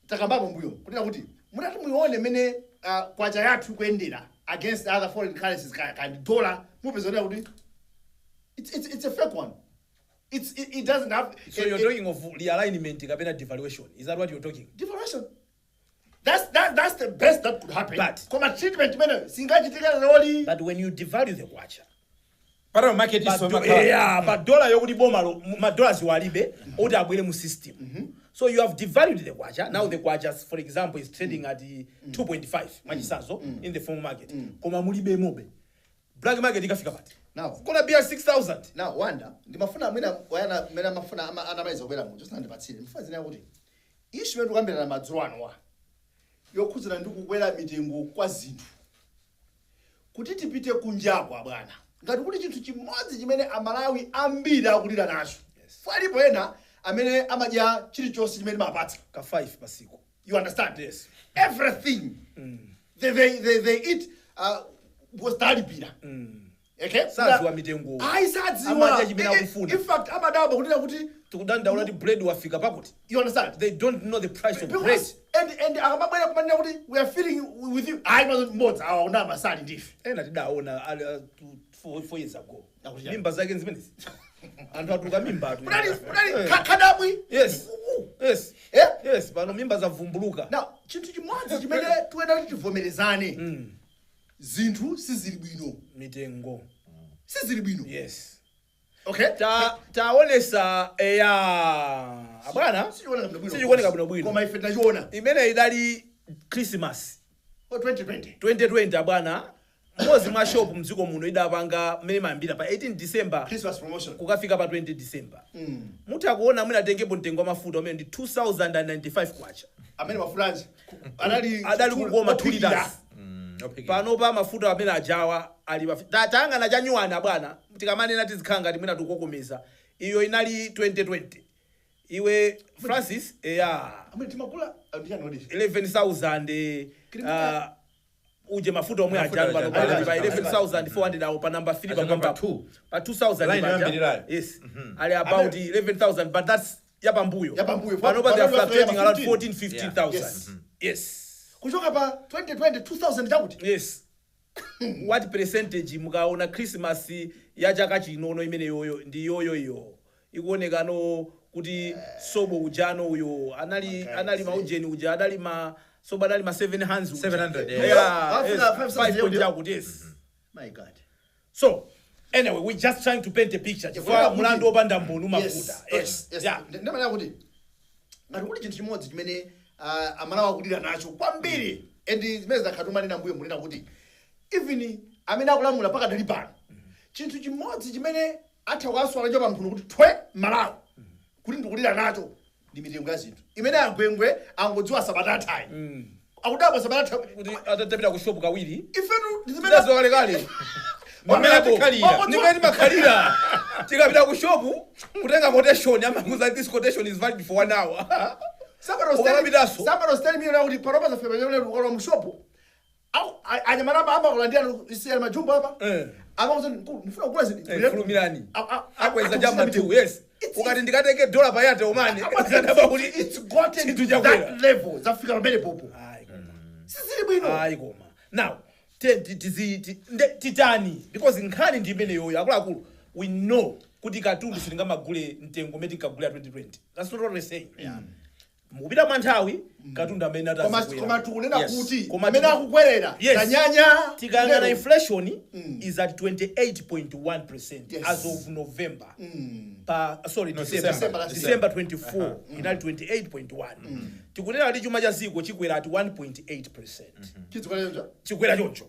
takambapo mbuyo kunena kuti munati muione mene kwacha yathu kuyendera against other foreign currencies, kaya ndi dollar, mupeza kuti it's a fake one. It doesn't have So you're talking of realignment kapena devaluation? Is that what you're talking? Devaluation. That's the best that could happen. But koma treatment mene singachitika loli. But when you devalue the kwacha, Para market pa iso yeah, pa dollar yokuti boma ma dollars walibe oti abwere mu system. So you have devalued the kwacha. Now the kwacha, for example, is trading at 2.5 mwachisanzo in the formal market, koma mulibe mobe. Black market ikafika pati? Now gonna be at 6000. Now wanda ndimafuna mwina wayana mene amafuna anamaliza kubwera mucho sanandipatsire. Ndifuna zina kuti issue imene tikukambirana madzulo anowa yokhudzana ndi kukwera mitengo kwa zinthu, kuti tipite kunjakwa bwana, ngati kuti chinthu chimodzi chimene Amalawi ambiri akulira nacho, alipo ena amene amadya chilichonse chimene mapatsa. Ka 5 pasiku. You understand? Yes. Everything they eat was talipira, okay? Sadziwa mitengo. Ayi, sadziwa. Amadya chimene akufuna. In fact, amadabwa kunena kuti tikudandaula kuti bread wafika pakuti. You understand? They don't know the price of bread. Because and akamabwera kumanena kuti we are feeling with you, ayi, mmodzi awa una masali ndife. Ena tidaona ali, 4 years ago. Akuti chani? Mimba zake zimenezi, anthu atuluka mimba atu. Kunali khadabwi. Yes. Eh? Yes, pano mimba zavumbuluka. Now chinthu chimodzi chimene tiyenera kuti tivomerezane, zinthu sizili bwino. Mitengo. Sizili bwino. Okay. Taonesa eya abwana. Sichikuoneka bwinobwino. Sichikuoneka bwinobwino. Koma ife tinachiona. Imene idali Christmas 2020. 2020 abwana, mmodzi mwa shop mdziko muno idapanga mmene mayambira pa 18 December Christmas promotion kukafika pa 20 December. Mutha kuona mwina atengepo mtengo wa mafuta umene ndi 2095 kwacha. Amene mafutanji anali Adali kukoma 2 liters. Panopa mafuta amene ajawa ali tayang'ana chanyuwana bwana. Tikamanena tizikhala ngati mwina tikukokomeza. Iyo inali 2020, iwe Francis, eya. Amene timagula ndiyani kodi? 11,000 uje mafuta omwe Mafuta ajanu pano aja. pali pa 11,400 awo pa number 3 Achoka pamwamba. pa 2. Pa 2000 Line paja. yoyambirirayo. Yes, ali about 11,000, but that's yapambuyo. Yapambuyo. Panopa they are Panopa fluctuating around 15. 14 15,000. Yes. Kuchoka pa 2020 2000 chakuti. Yes. What percentage? Mukaona Christmas ya chaka chinono imene yoyo ndi yoyo iyo ikuonekano kuti sobo ujano uyo anali anali maujeni uja adali ma sobo adali ma 7 hands uja. 700, yeah. Yeah, Afika yes, 5,000 5 point yoyo. chakuti, yes. My God. So anyway, we just trying to paint a picture chifukwa Chifukwa kuti mulandu wopanda mboni umavuta. Yes. Ndimanena kuti ngati kuti chinthu chimodzi chimene Amalawi akulira nacho kwambiri, and zimene zakhatumanena mbuyo munena kuti even amene akulamula pakadali pano, chinthu chimodzi chimene atha kuaswala cho pamphuno kuti thwe Malawi kuti ndikulira nacho ndi mitengo ya zinthu imene agwengwe angodziwa sabata athayi, akudabwa sabata athayi. Kuti atatapita ku shop kawiri. Ifetu ndi zimene Zidazo kalekale. Mwamene tikhalira. Nimene makhalira tikapita ku shop kutenga quotation, amakuza this quotation is valid for one hour. Somebody was telling, Ukamapitanso. somebody was telling me now kuti panopa zafika pamene ukalowa mshopo. Anyamata amakulandira isiya majumbo apa. Amakuza mkulu, ndifuna kugula zinthu. Fulumirani. Akweza Akweza chama tu, yes. Ukati ndikatenge dola pa Airtel Money, ndaba kuti It's gotten chinthu to chakwera. that level. Zafika pamene popo. Ayi koma. Sizili bwino. Ayi koma. Now, titani, because nkhani ndi imeneyoyo, akuluakulu, we know kuti katundu sitingamagule mtengo umene tinkagulira 2020. That's not what we're saying. Mukupita mwa nthawi, katundu amene Koma atazikwera. koma tikunena kuti Koma amene akukwerera tanyanya. Tikayang'ana lero. inflation is at 28.1% as of November. Pa, sorry, No, December. December. December 24 inali 28.1. Tikunena kuti chuma cha dziko chikwera at 1.8%. Chidzikwera choncho. Chikwera choncho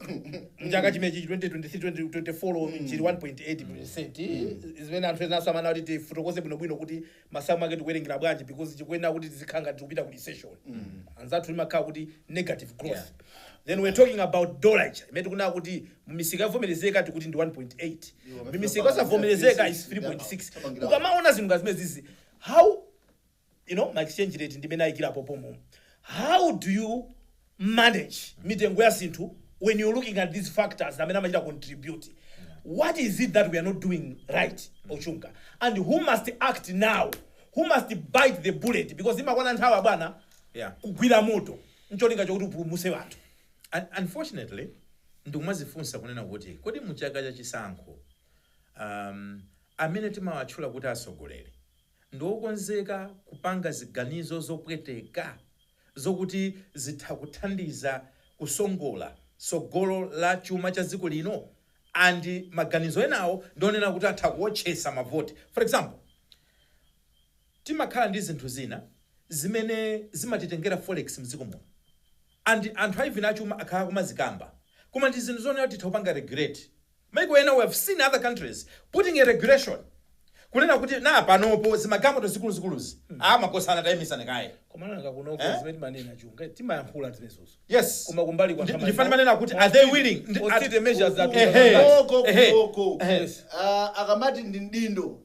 mchaka chimenechi 2023 2024 chili 1.8%, zimene anthu enaso amana kuti tifotokoze bwinobwino kuti masamu ake tikuwerengera bwanji, because chikuyenera kuti tizikhala ngati tikupita ku recession. Anzathu limakhala kuti negative growth. Then we're talking about dollar ija imene tikunena kuti mumisika yovomerezeka tikuti ndi 1.8, mumisika yosavomerezeka is 3.6. Ukamaona zinthu ngati zimene zizi, how ma exchange rate ndimene ayikirapo pomo, how do you manage mitengo ya zinthu when you're looking at these factors amene amachita contribute? What is it that we are not doing right, Ochunga? And who must act now? Who must bite the bullet? Because imakwana nthawi, bwana, kugwira moto ncholinga chokuti upulumuse anthu. Unfortunately, ndikumazifunsa kunena kuti kodi muchaka cha chisankho amene timawatchula kuti atsogoleri ndiokonzeka kupanga ziganizo zopweteka zokuti zitha kuthandiza kusongola tsogolo la chuma cha dziko lino, and maganizo enawo ndionena kuti atha kuwotchesa mavoti? For example, timakhala ndi zinthu zina zimene zimatitengera forex mdziko muno, and anthu even achuma akhala kumazikamba, koma ndi zinthu zonena kuti titha kupanga regulate. Maiko ena, we have seen other countries putting a regulation kunena kuti na panopo zimagalimoto zikuluzikuluzi amakosana, tayimisane kaye. Koma kunoko Eh? zimene timanena, Chunga, timayankhula zimenezozo. Yes. Koma kumbali kwa Ndifani manena kuti are they willing? Austerity measures that Koko, koko. Ah, akamati ndi mdindo.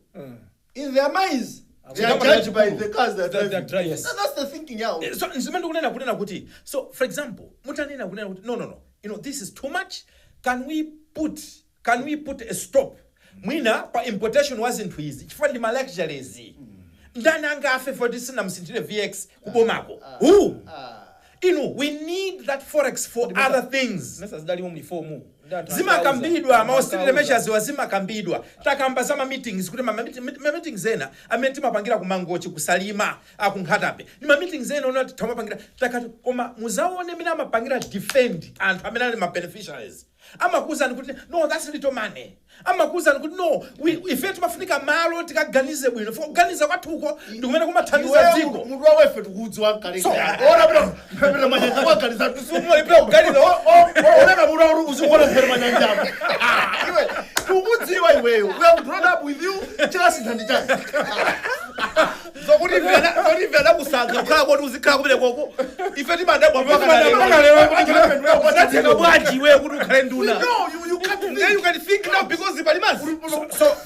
In their minds, they are judged by the cars they're That they're driving. driving. So that's the thinking yawo. So zimene ndikunena kunena kuti, so for example, mutanena kunena kuti no, this is too much, can we put a stop mwina pa importation wa zinthu izi, chifukwa ndi ma luxuries? Ndani angafe for tisinamusinthire VX kubomako? Who? Inu, we need that forex for other things. Mesa zidalimo mlifomu. Zimakambidwa ma austerity measures wa, zimakambidwa. Takamba za ma meetings kuti ma meetings ena amene timapangira ku Mangochi, kusalima, akunkhatape, ni ma meetings ena ona timapangira takati, koma muzaone mene amapangira defend anthu amene ali ma beneficiaries. Amakuwuzani kuti no, that's little money. Amakuwuzani kuti no, ife timafunika malo tikaganize bwino. Kuganiza kwathuko ndi kumene kumathandiza dziko. Mutu wawefe tikuudziwa kale. Ona bro, mphepete manyanja kwaganiza. Sumulipira kuganiza. Oneka mutu wakuti uzikuona mphepete manyanja. Ah, iwe tikukudziwa iweyo. We have grown up with you. Chikasintha ndi chani? Zokuti ife anakusankha kukhala kuti uzikhala kumene koko, ife timadabwa Mpaka lero. Unatheka bwanji iweyo kuti ukhale nduna? No, you can't Then think. you can think now because pali mazi.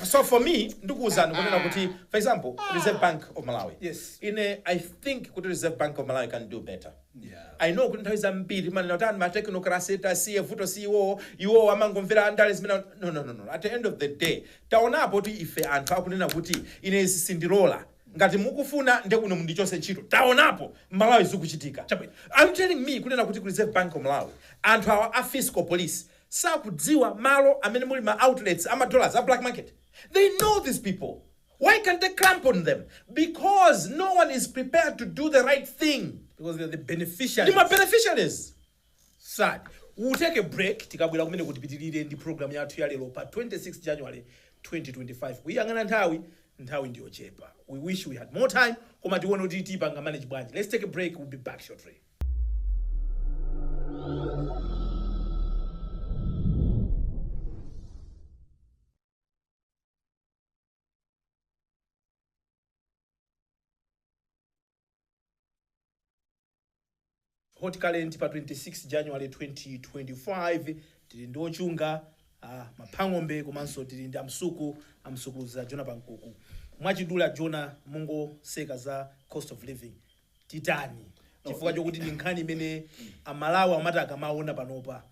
So for me, ndikuwuzani kunena kuti, for example, Reserve Bank of Malawi, ine I think kuti Reserve Bank of Malawi can do better. I know kuti nthawi zambiri manena kuti anthu ma technocracy tasiye, vuto si iwowo, iwowo amangomvera andale zimene. No, at the end of the day, taonapo kuti ife anthu akunena kuti ine izi sindilola, ngati mukufuna ndekuno mundichose ntchito. Taonapo Malawi zikuchitika. I'm telling me kunena kuti ku Reserve Bank of Malawi anthu awa a fiscal police sakudziwa malo amene muli ma outlets ama dollars a black market? They know these people. Why can't they clamp on them? Because no one is prepared to do the right thing. Because they're the beneficiaries. Ndi ma beneficiaries. Sad. We'll take a break. Tikabwera kumene kuti pitirire ndi program yathu ya lero pa 26 January 2025. Kuyang'ana nthawi, nthawi ndiyochepa. We wish we had more time, koma tione kuti tipanga manage bwanji. Let's take a break. We'll be back shortly. Hot Current pa 26 January 2025. Tili ndi Ochunga Maphang'ombe, komanso tili ndi Amsuku, Amsuku za Jona Pankuku. Mwachidula, Jona, mungoseka za cost of living. Titani? Chifukwa chokuti ndi nkhani imene Amalawi amati akamaona panopa,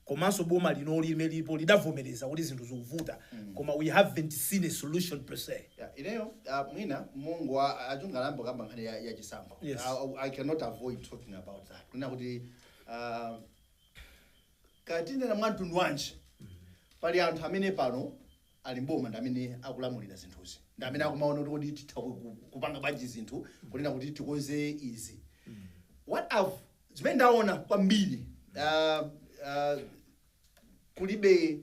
komanso boma linoli limene lilipo lidavomereza kuti zinthu zikuvuta, koma we haven't seen a solution per se. Yeah, ineyo mwina mungu achungalambo kamba nkhani ya chisankho. I cannot avoid talking about that, kunena kuti katinena mwa mtundu wanji, pali anthu amene pano ali mboma, ndi amene akulamulira zinthuzi, ndi amene akumaona kuti kodi titha kupanga bwanji zinthu kunena kuti tikonze izi. What I've zimene ndaona kwambiri, kulibe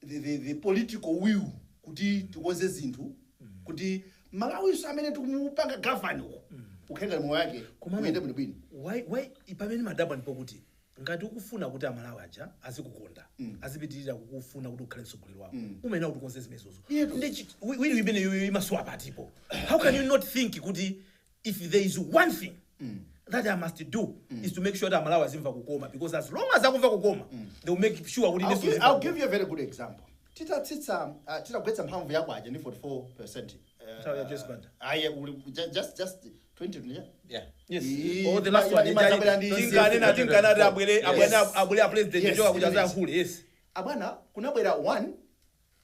the political will kuti tikonze zinthu, kuti Malawiso amene tikumupanga govern uko ukhenga moyo wake Komano- uyende bwinobwino. Why pamene madabwa ndipo kuti ngati ukufuna kuti Amalawi aja azikukonda, azipitirira kukufuna kuti ukhale mtsogoleri wawo, umayenera kuti ukonze zimenezozo. Yetu. Ndi wili imene yoyo imasowa patipo. How can you not think kuti if there is one thing that I must do is to make sure that Amalawi azimva kukoma? Because as long as akumva kukoma, they will make sure kuti inenso ndizimva I'll kukoma. give you a very good example. Titatsitsa, titagwetsa mphamvu yako aja ndi 44%. Nthawi ya Joyce Banda. Aye, just 20 yeah. Yeah. Yes. Ii, Oh, the last one. Ima- Tinkanena abwere a president njoka kuti azayankhule. Yes. Abwana, kunabwera one,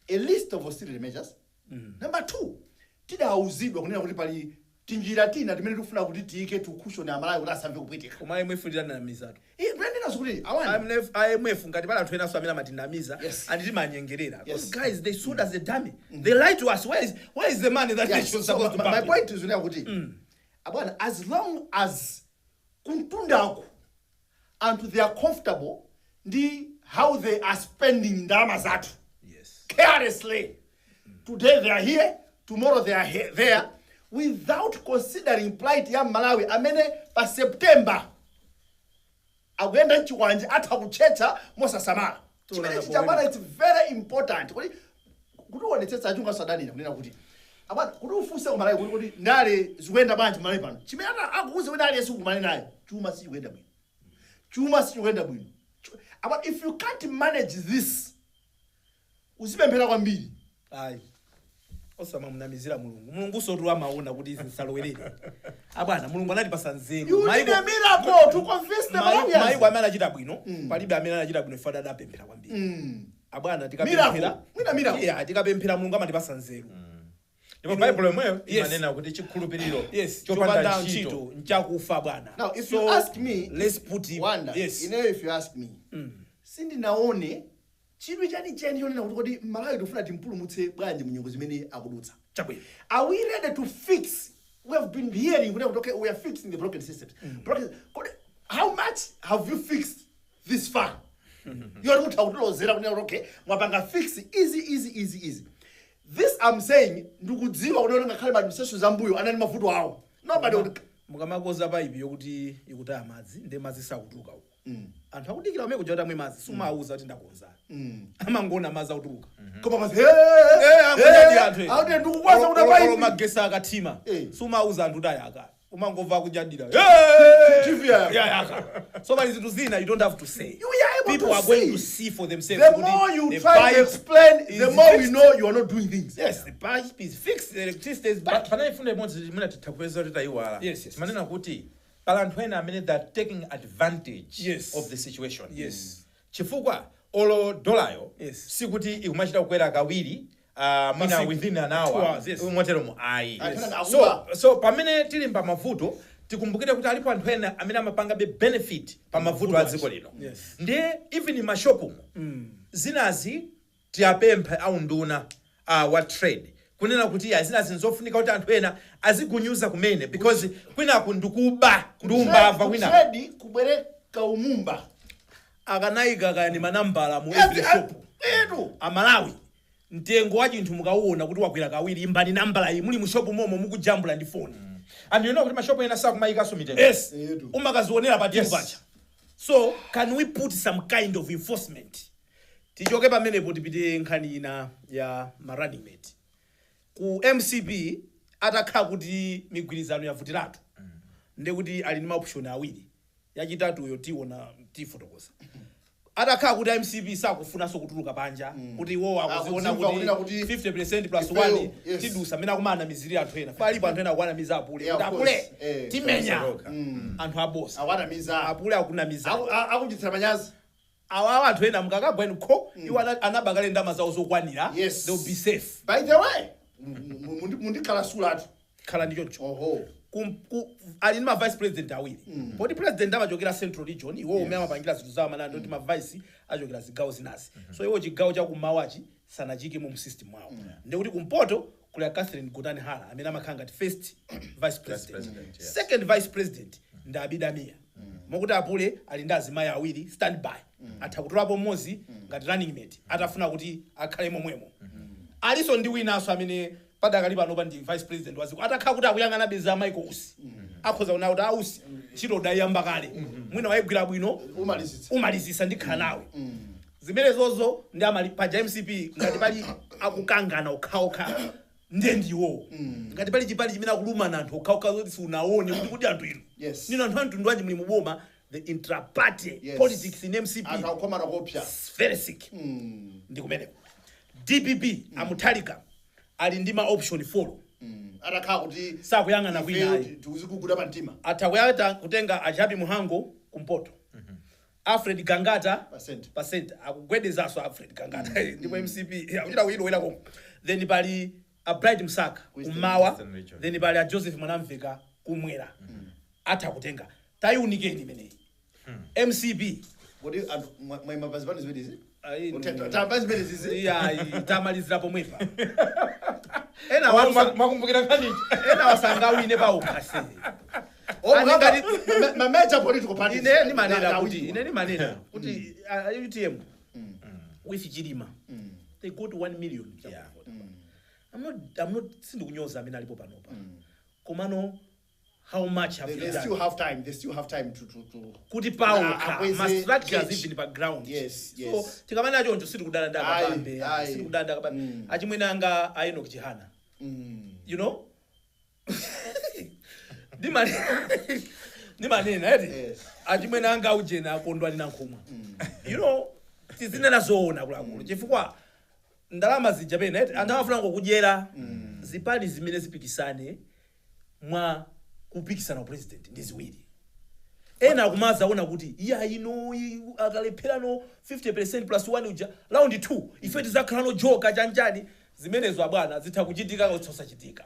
a list of austerity measures. Number two, tidauzidwa kunena kuti pali tinjira tina timene tikufuna kuti tiyike to cushion Amalawi kuti asamve kupweteka. Koma IMF lidanamizatu. Ndinenazo kuti awani IMF, IMF, ngati pali anthu enanso amene amatinamiza and timanyengerera. Those guys, they sold us a dummy. They lied to us. Where is the money that they should So supposed to my pump? point is kunena kuti, abwana, as long as kumtundaku anthu they are comfortable ndi how they are spending ndalama zathu carelessly, today they are here, tomorrow they are here, there, without considering plight ya Malawi amene pa September akuyenda mchikwanje, atha kutchetcha mosasamala. Chimene chichabwana, it's very important kuti uonetsetsa achunga sadanira kunena kuti, abwana, kuti ufunse ku Malawi kuti ndale zikuyenda bwanji Malawi pano, chimene akuuze kuti aliyense ukumane naye, chuma sichikuyenda bwino, chuma sichikuyenda bwino. Abwana, if you can't manage this, uzipemphera kwambiri. Ayi, osamamunamizira Mulungu. Mulungu sotu amaona kuti izi nsalowerere. Abwana, Mulungu anatipasa nzeru. You need a miracle to convince the Malawians. Maiko amene anachita bwino, palibe amene anachita bwino ifada adapemphera kwambiri. Abwana, tikapemphera Miracle. Mwina miracle. Yeah, tikapemphera Mulungu amatipasa nzeru. Ndipo Baibulo yomweyo imanena kuti chikhulupiriro chopanda chopanda ntchito ntchito nchakufa, bwana. Now, if So, you ask me, let's put it, Wanda, if you ask me, sindinaone chidwi chenicheni chonena kuti kodi Malawi tikufuna timpulumutse bwanji munyengo zimene akudutsa. Chabwino. Are we ready to fix? We have been hearing kuti, okay, we are fixing the broken systems. Kodi, how much have you fixed this far? Yori mutha kutilozera kunena kuti, okay, mwapanga fix easy, easy, easy, easy. This I'm saying, ndikudziwa kuti ngakhale ma administrations ambuyo anali mavuto awo. Nobody would Mukamakoza paipi yokuti ikutaya madzi, ndi madzi sakutuluka uko, anthu akudikira umene kuja kuti amwe madzi, sumawuza kuti ndakonza. Amangona madzi akutuluka. Koma basi, Akunyadira anthu. Akuti ndikukwaza kuti Olo paipi. magesi akathima, sumawuza anthu kuti ayaka, umangomva akunyadira. TV yayaka. Yayaka. So pali zinthu zina you don't have to say. You are able People to are going see. To see for themselves The kuti more you the try to pipe explain, is the more we fixed. know you are not doing things. Yes, the pipe is fixed, the electricity is back. Panali fundo imodzi imene titha kupeza kuti tayiwala. Timanena kuti pali anthu ena amene they are taking advantage of the situation, chifukwa olo dolayo sikuti ikumachita kukwera kawiri, mwina Masiku. within an 2 hour hours, yes. moteromo ayi. Yes. So pamene tili pa mavuto, tikumbukire kuti alipo anthu ena amene amapangabe benefit pa mavuto a dziko lino. Ndiye even mashopumo zinazi tiyapempha aunduna wa trade kunena kuti ya zinazi nzofunika kuti anthu ena azigunyuza kumene, because kwinaku ndikuba, ndiumbava kwinaku. Trade kubwereka umumba. Akanayika kaya manambala mu every shop. Etu. Amalawi, mtengo wa chinthu mukauona kuti wakwera kawiri, imbani nambala iyi muli mu shop momo mukujambula ndi foni. And you know kuti mashopu ena sakumayikanso mitengo. Yes. Edu. Umakazionera pa Yes. pacha. So can we put some kind of enforcement? Tichoke pamenepo, tipite nkhani ina ya ma running mate ku MCP. Atakhala kuti migwirizano yavutiratu, ndekuti ali ndi ma option awiri, yachitatuyo tiona, tifotokoza. Atakhala kuti MCP sakufunanso kutuluka panja, kuti iwo akuziona Akudzimva kunena kuti kuti 50% plus ifeyo, 1 tidusa, amene akumanamizirira anthu ena, palipo anthu ena akuwanamiza apule Yeah, kuti of apule course. timenya Saroka. anthu abosa. Awanamiza. Apule akunamiza. Akuchitira manyazi. Awawa anthu ena mukakagwa inu kho iwo anabakale ndalama zawo zokwanira. They'll be safe. By the way, mundikhala sulatu. Khala ndi choncho. Oho. Ali ndi ma vice president awiri, poti president amachokera Central Region, iwo umene amapangira zinthu zawo amanena kuti ma vice achokera zigawo zinazi, so iwo chigawo chakummawachi sanachike mu system mwawo. Ndikuti kumpoto kuli a Catherine Gotani Hara amene amakhala ngati first vice president. President, yes. Second vice president ndi Abida Mia, mokuti apule ali ndi azimayi awiri standby, atha kutolapo mmodzi ngati running mate atafuna kuti akhale momwemo. Aliso ndi winanso amene padakali panopa ndi vice president wa dziko. Atakhala kuti akuyang'ana beza Michael Usi, akhoza kuona kuti ausi ntchito udayiyamba kale, mwina wayigwira bwino, Umalizitsa. Umalizisa, ndikhala nawe. Zimene zozo ndi amali paja MCP. Ngati pali akukangana okhaokha ndiye ndiwo. Ngati pali chipali chimene akulumana anthu okhaokha zoti siunaone kuti anthu inu nino anthu amtundu wanji muli muboma, the intraparty politics in MCP Anthu akukhomana kopsa. is very sick. Ndi kumeneko DPP, amuthalika ali ndi ma option 4. Atakhala kuti Sakuyang'ana kwina ayi. Tikuziguguda pa mtima. Atha kuyata kutenga a Jappie Mhango kumpoto, Alfred Gangata Percent. Percent akugwedezanso Alfred Gangata, ndipo MCP akuchita kuyilowera komwe. Then pali a Bright Msaka kummawa. Eastern Region. Then pali a Joseph Mwanamveka kumwera. Atha kutenga. Tayiunikeni imeneyi MCP. Kodi anthu mwayima pa zipani zimenezi? Ayi, Tamba zimenezi. Iya, tamalizira pomwepa. Ena Mwakumbukira nkhanichi? Ena wasangawine paokha se. Ma major political parties. Ine ndimanena kuti UTM with Chilima, they got 1 million. I'm not sindikunyoza amene alipo panopa, komano how much have They you still done have time. They still have time to kuti paokha Akweze ma structures gauge. even pa ground? So tikamanena choncho sitikudana ndi akabambe, sitikudana ndi akabambe. Achimwene anga a Enoch Chihana, ndimanena eti achimwene anga aujena akondwani na nkhumwa, tizinena zoona kulakulu, chifukwa ndalama zija pena eti anthu amafuna ngokudyera. Zipani zimene zipikisane mwa kupikisana president ndi ziwiri. Ena akumazaona kuti iya ino akalepherano 50% plus 1 uja, round 2 ife tizakhala joka chanjani. Zimenezo abwana zitha kuchitika, zosachitika,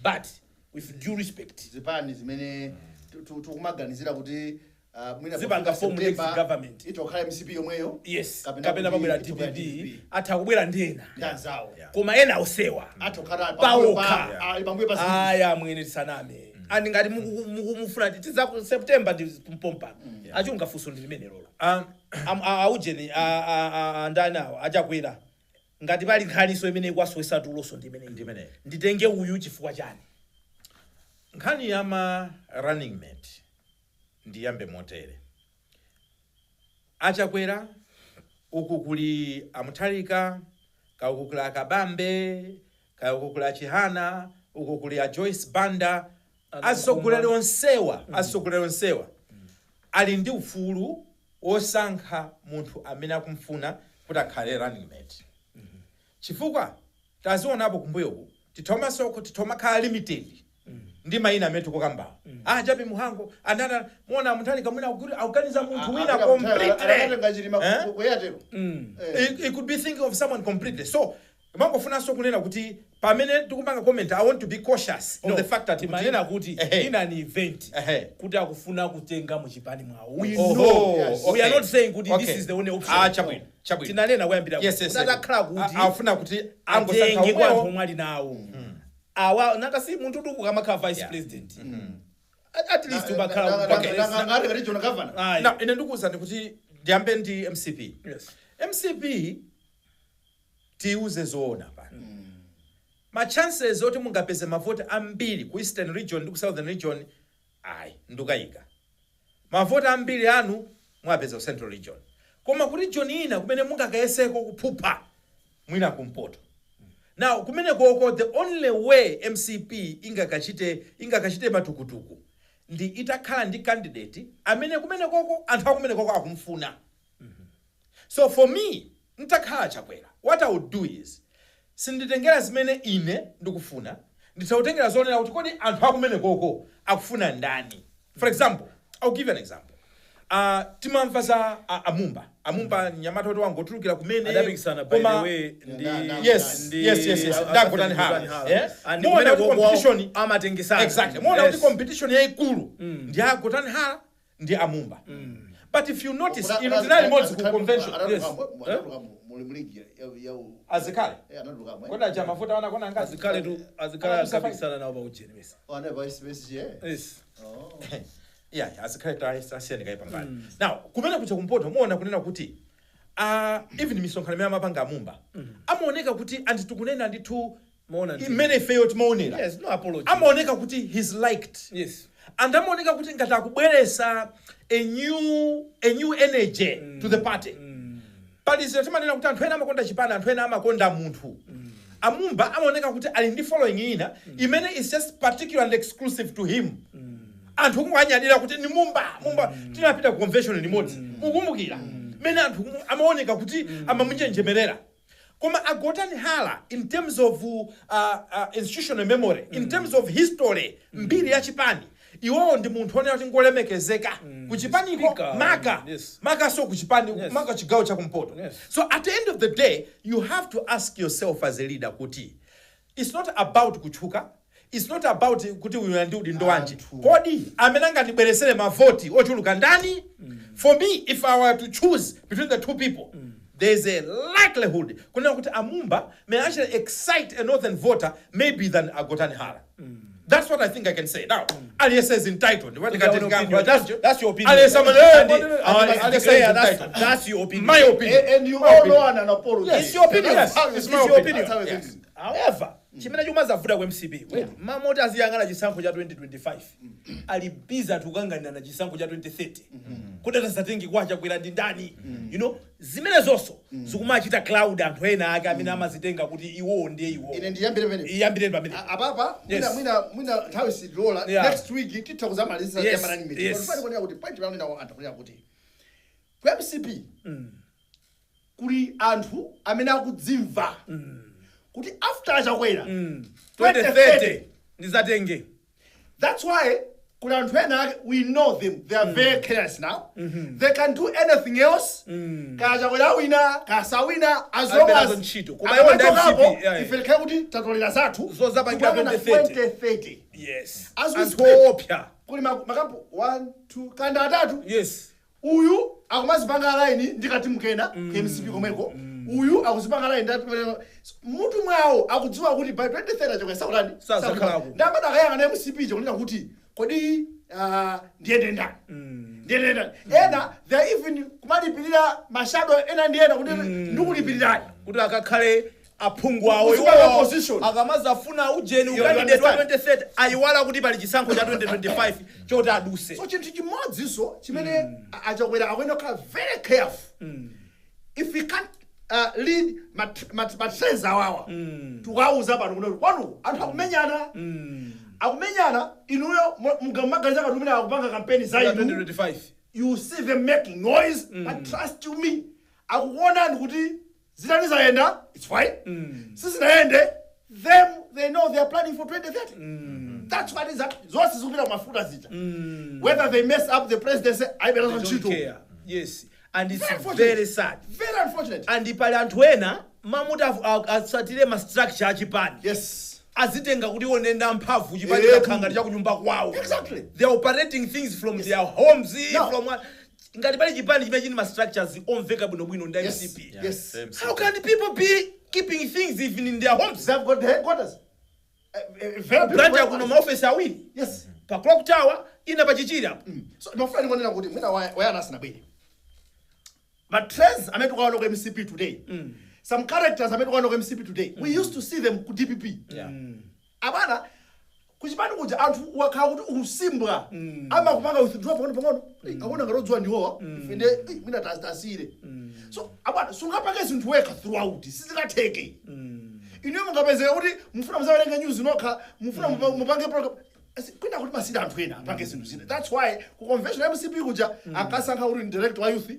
but with due respect, Zipani zimene tikumaganizira kuti mwina Zipanga pofika form next September, government. itokhala MCP yomweyo. Yes. Kapena Kapena kuti pabwera itobwera DPP. DPP. Atha kubwera ndi ena. Ndi anzawo. Koma ena osewa Atokhala paokha. Ali pambuyo pa zinthu. Aya mwene, tisaname. Ani ngati mufuna tiza ku September ndi mpompano, achunga funso ndi limene lolo. Aujeni andani awo achakwera, ngati pali nkhaniso imene ikwasowesa tuloso ndi imeneyi. Ndi imeneyi. Nditenge uyu chifukwa chani? Nkhani ya ma running mate, ndiyambe motere: achakwera uku kuli amuthalika, kauku kuli akabambe, kauku kuli achihana, uku kuli a Joyce Banda. Atsogoleri onsewa ali ndi ufulu wosankha munthu amene akumfuna kuti akhale running mate, chifukwa tazionapo kumbuyoku tithomasoko tithomakhala limited ndi mayina amene tikukambawo, ah, Jappie Mhango andana muona Mutharika mwina akuganiza munthu wina completely. Akatenga Chilima Eh? ku Airtel. He could be thinking of someone completely. So mangofunanso kunena kuti pamene tikupanga comment, I want to be cautious of No, the fact that timanena kuti in an event kuti akufuna kutenga muchipani mwawo, we Oho, know yes. we are not saying kuti this is the only option. Ah, chabwino, chabwino. Tinanena kuyambira Yes. kuti atakhala kuti Afuna kuti angosankha atenge kwa anthu omwewo. omwe ali nawo awa, nanga si munthu tuku kamakhala vice president, at least umakhala Ngati regional governor. Ayi. Now ine ndikuwuzani kuti ndiyambe ndi MCP. MCP, tiuze zoona pano, ma chances oti mungapeze mavoti ambiri ku Eastern Region ndi ku Southern Region, ayi, ndukayika. Mavoti ambiri anu mwapeza ku Central Region, koma ku region ina kumene mungakayeseko kuphupha mwina kumpoto. Now kumene koko, the only way MCP ingakachite matukutuku ndi itakhala ndi candidate amene kumene koko anthu akumene koko akumfuna. So for me, ntakhala Chakwera, what I would do is sinditengera zimene ine ndikufuna, nditawutengera zonena kuti kodi anthu akumene koko akufuna ndani. For example, I'll give you an example. Timamva za Amumba. Amumba nyamata kuti wangotulukira kumene. Adapikisana, by the way, ndi Yes, yes. Ndagotani Hala. Yeah? And Muona kumene kuti competition amatengesana. Exactly. Muona kuti competition yayikulu ndi Agotani Hala ndi Amumba. But if you notice, ino tinali limodzi ku convention. Yes. Azikhale. Kodi aja mafuta wana kona ngazi. Azikhale tu, azikhale akapikisana nawo pa ujeni mesa. Yes. Yeah, azikhale tasiyani kayi pambali. Now, kumene kucha kumpoto muona kunena kuti even misonkhano imene amapanga Amumba amaoneka kuti anthu tikunena ndithu Muona ndi. imene ifeyo timaonera. Yes, no apology. Amaoneka kuti he's liked. And amaoneka kuti ngati akubweresa a new energy to the party. Pali zina timanena kuti anthu ena amakonda chipani, anthu ena amakonda munthu. Amumba amaoneka kuti ali ndi following ina imene is just particular and exclusive to him. Anthu kunganyadira kuti ni Mumba, Mumba. Tinapita ku convention limodzi, mukumbukira mmene anthu amaoneka kuti amamunjenjemerera. Koma Agotani Hala, in terms of institutional memory, in terms of history, mbiri ya chipani, iwowo ndi munthu onena kuti ngolemekezeka kuchipaniko. Speaker, Maka maka so kuchipani, maka chigawo chakumpoto. So at the end of the day, you have to ask yourself as a leader kuti it's not about kutchuka, it's not about kuti uyu ndi udindo wanji. Kodi amene angandibweresere mavoti ochuluka ndani? For me, if I were to choose between the two people, there's a likelihood kunena kuti Amumba may actually excite a northern voter maybe than Agotani Hara. That's what I think I can say. Now, aliyense is entitled. Your own opinion. That's your opinion. Aliyense And is declare entitled. that's your opinion. My opinion. And you My all opinion. know an apology. Yes. It's your opinion. Yes, That's how it's it's my your opinion. That's how it Yes. is. However, chimene chikumazavuta ku MCP, mamoti aziyang'ana chisankho cha 2025, ali busy atukanganirana chisankho cha 2030 kuti atasatenge kwa Chakwera ndi ndani. Zimene zonso zikumachita cloud anthu ena ake amene amazitenga kuti iwowo ndiye iwowo. Ine ndiyambire pamene. Iyambireni pamene. Apapa mwina mwina nthawi sitilola. Next week titha kuzamaliza yamarani meeting. Koma ndifuna kuti point pamene anthu kunena kuti ku MCP kuli anthu amene akudzimva kuti after Chakwera 2030 ndizatenge. That's why kuli anthu ena ake, we know them, they are very careless now. They can do anything else, kaya Chakwera wina, kaya sawina, as long Alibe as nazo ntchito. Koma iwo ndi akamachokapo, MCP, yeah. ife tikhale kuti tatolera zathu. Zozapangira Tikuyang'ana 2030. 2030. As we Anthu speak, oopsa. kuli makampu 1, 2 kanda atatu. Uyu akumazipanga line ndikati mkena ku MCP komweko, uyu akuzipanga line ndati mutu mwawo akudziwa kuti by 2030 Chakwera sakulani. Sazakhalako. Ndamati akayang'ana MCP chokunena kuti kodi ndiyende ndani, ndiyende ndani. Ena they are even kumalipirira ma shadow ena ndi ena kuti ndikulipirirani kuti akakhale aphungu awo. Kuzipanga Iwowo position. akamazafuna ujeni You u candidate wa understand? 2030, ayiwala kuti pali chisankho cha 2025 choti aduse. So chinthu chimodzinso chimene aChakwera akuyenera kukhala very careful, if he can't lead ma trends awawa, tikawauza pano kuti kwanu anthu akumenyana, akumenyana. Inuyo mumaganiza ngati umene akupanga kampeni za inu. 2025. You see them making noise, but trust you me, akukuonani kuti zitani zayenda, it's fine. Sizinayende, them they know they are planning for 2030. That's what is happening. Zonse zikupita kumafuta zija, whether they mess up the presidency, ayiberazo They don't ntchito. care. Yes, and it's Very unfortunate. very sad. Very unfortunate. And pali anthu ena mamuti atsatire ma structure achipani, azitenga kuti iwo nenda mphamvu, chipani chakhala ngati chakunyumba kwawo. They are operating things from their homes. No. From ngati pali chipani chimene chili ma structures omveka bwinobwino ndi MCP. How can people be keeping things even in their homes? They've got the headquarters, very big Blantyre kuno headquarters. maofesi awiri, pa Clock Tower, ina pa Chichiri apo. So ndimafuna ndingonena kuti mwina wayana asanabwere, but trends amene tikuwaona ku MCP today, some characters amene tikuwaona ku MCP today, we used to see them ku DPP. Abana kuchipani kuja anthu wakhala kuti ukusimbwa, amakupanga withdraw pang'ono pang'ono. Eh, akuona ngati odziwa ndiwowa, ife nde mwina tasiyire. So abana sungapange zinthu wekha throughout, sizingatheke. Inuyo mungapezeka kuti mufuna muzawerenga news nokha, mufuna mupange program. Kwina kuti masida anthu ena apange zinthu zina. That's why ku convention ya MCP kuja akasankha kuti ndi director wa youth,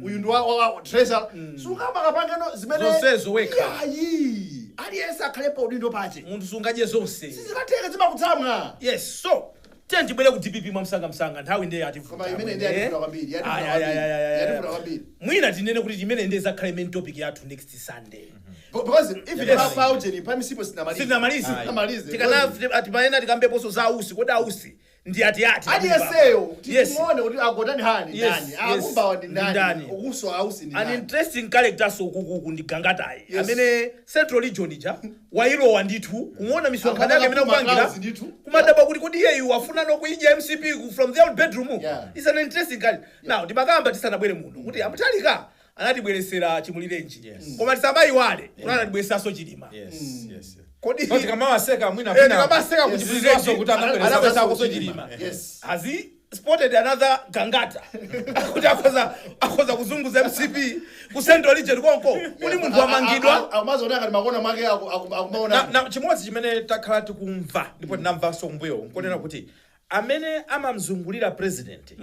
uyu ndi wa treasurer. Sungamakapangeno zimene Zonsezo wekha. Yayi, aliyense akhalepo udindo pache. Munthu sungadye zonse. Sizikatheka, zimakutsamwa. Yes, so tiye ndibwere ku DPP mwamsangamsanga, nthawi ndiye yativuta. Koma imene ndiye yativuta kwambiri, yativuta Ayi, ayi, ayi, kwambiri, ayi, ayi. yativuta kwambiri. Mwina tinene kuti imene ndiye zakhale main topic yathu next Sunday. Because even Yes. pa ujeni pa msipo sinamalize. Sitinamalize. Sinamalize. Tikana timayena tikambeponso za ausi. Kodi ausi ndi ati ati? Aliyenseyo Yes. timuone kuti agotani hani ndani, akumbawa ndi Ndi ndani, ndani. ukuso ausi ndi An ndani. interesting character so kukuku ndi Gangatayi, Yes. amene Central Region ija wayilowa ndithu. Kumuona misonkhano yake imene Akupuma kupangira, clouds ndithu. kumadabwa kuti kodi iyeyu afuna nokuidya MCP from their own bedroom. Yeah. Is an interesting character. Now timakamba tisanabwere muno kuti aMutharika anatibweresera Chimulirenji, koma tisamayiwale kuti anatibweresanso Chilima. Yes. Kodi So tikamawaseka mwina tikamaseka kuti kuti kuti anabweresa anabweresanso Chilima. Yes. Has he spotted another Gangata kuti akhoza kuzunguza MCP ku Central Region konko kuli munthu wamangidwa? Akumazoona ngati makona mwake akumaona. Na chimodzi chimene takhala tikumva ndipo tinamvanso kumbuyo nkonena kuti amene amamzungulira president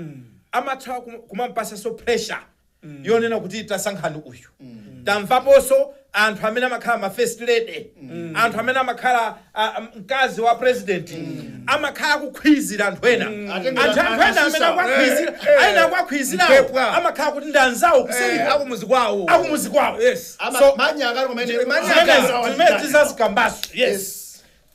amatha kumampasanso pressure yonena kuti tasankhani uyu. Tamvaponso anthu amene amakhala ma first lady, anthu amene amakhala mkazi wa president amakhala kukhwizira anthu ena, Atengera anthu ena amene asisa. akuwakhwizira, ayina akuwakhwizirawo Mphepwa. amakhala kuti ndi anzawo kuseri, Akumuzi kwawo. Akumuzi kwawo. Yes. So manyaka ali kumene. Manyaka. zimene tizazikambaso. Yes.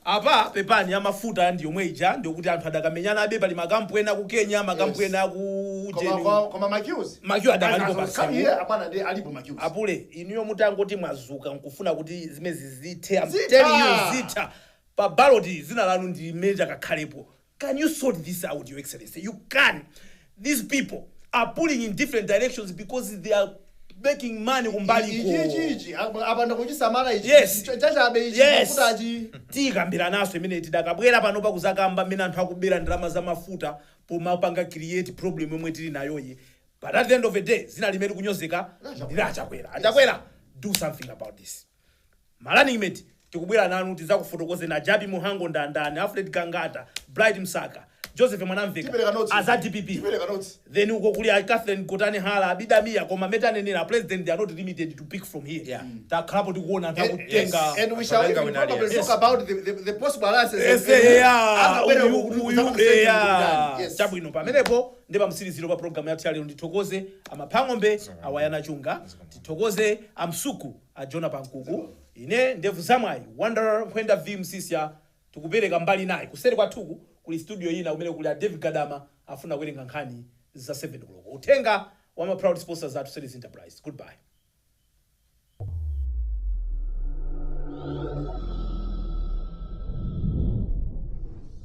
Apa pepani, amafuta ndi yomwe ija, ndikuti anthu adakamenyana abe. Pali makampu ena ku Kenya, makampu ena ku Koma koma ma queues. Ma queue adakalipo Come pansewu. here, apana ndi alipo ma queues. Apule, inuyo mutangoti mwazuka nkufuna kuti zimezi zithe, I'm Zitha. telling you, zitha. Pa ballot zina lanu ndi imene takakhalepo. Can you sort this out, Your Excellency? You can. These people are pulling in different directions because they are making money kumbaliko. Ichi ichi apanda kuchisamala ichi. Yes. Chachabe ichi. Yes. Mafutachi. Tikambira naso imene tidakabwera pano pakuzakamba mmene anthu akubera ndalama za mafuta pomapanga create problem yomwe tili nayoyi. But at the end of the day, zina limene kunyozeka ndi la Achakwera. Achakwera, do something about this. Ma running mate tikubwera nanu, tizakufotokozeni Ajabi Muhango ndandani, Alfred Gangata, Bright Msaka, Joseph Mwanamveka Tipereka notes. aza DPP. Tipereka notes. Then uko kuli a Catherine Gotani Hala, Abidamia. Koma metanenera president, they are not limited to pick from here. Takhalapo tikuona anthu akutenga. And we shall Akalenga even wina probably aliyense. talk about the possible alliances. Yes, yeah, Angabwere uyu, uyu, yeah. Yes. Chabwino, pamenepo ndi pamtsiriziro pa programu yathu yalero. Ndithokoze amaphang'ombe awayana chunga, tithokoze amsuku a Jona Pankuku. Ine ndevu zamwayi Wonder Nkhwenda V Msisya. Tikupereka mbali naye kuseri kwathuku kuli studio ina kumene kuli a David Gadama, afuna kuwerenga nkhani za 7 koloko. Uthenga wa ma proud sponsors athu, Series Enterprise. Goodbye.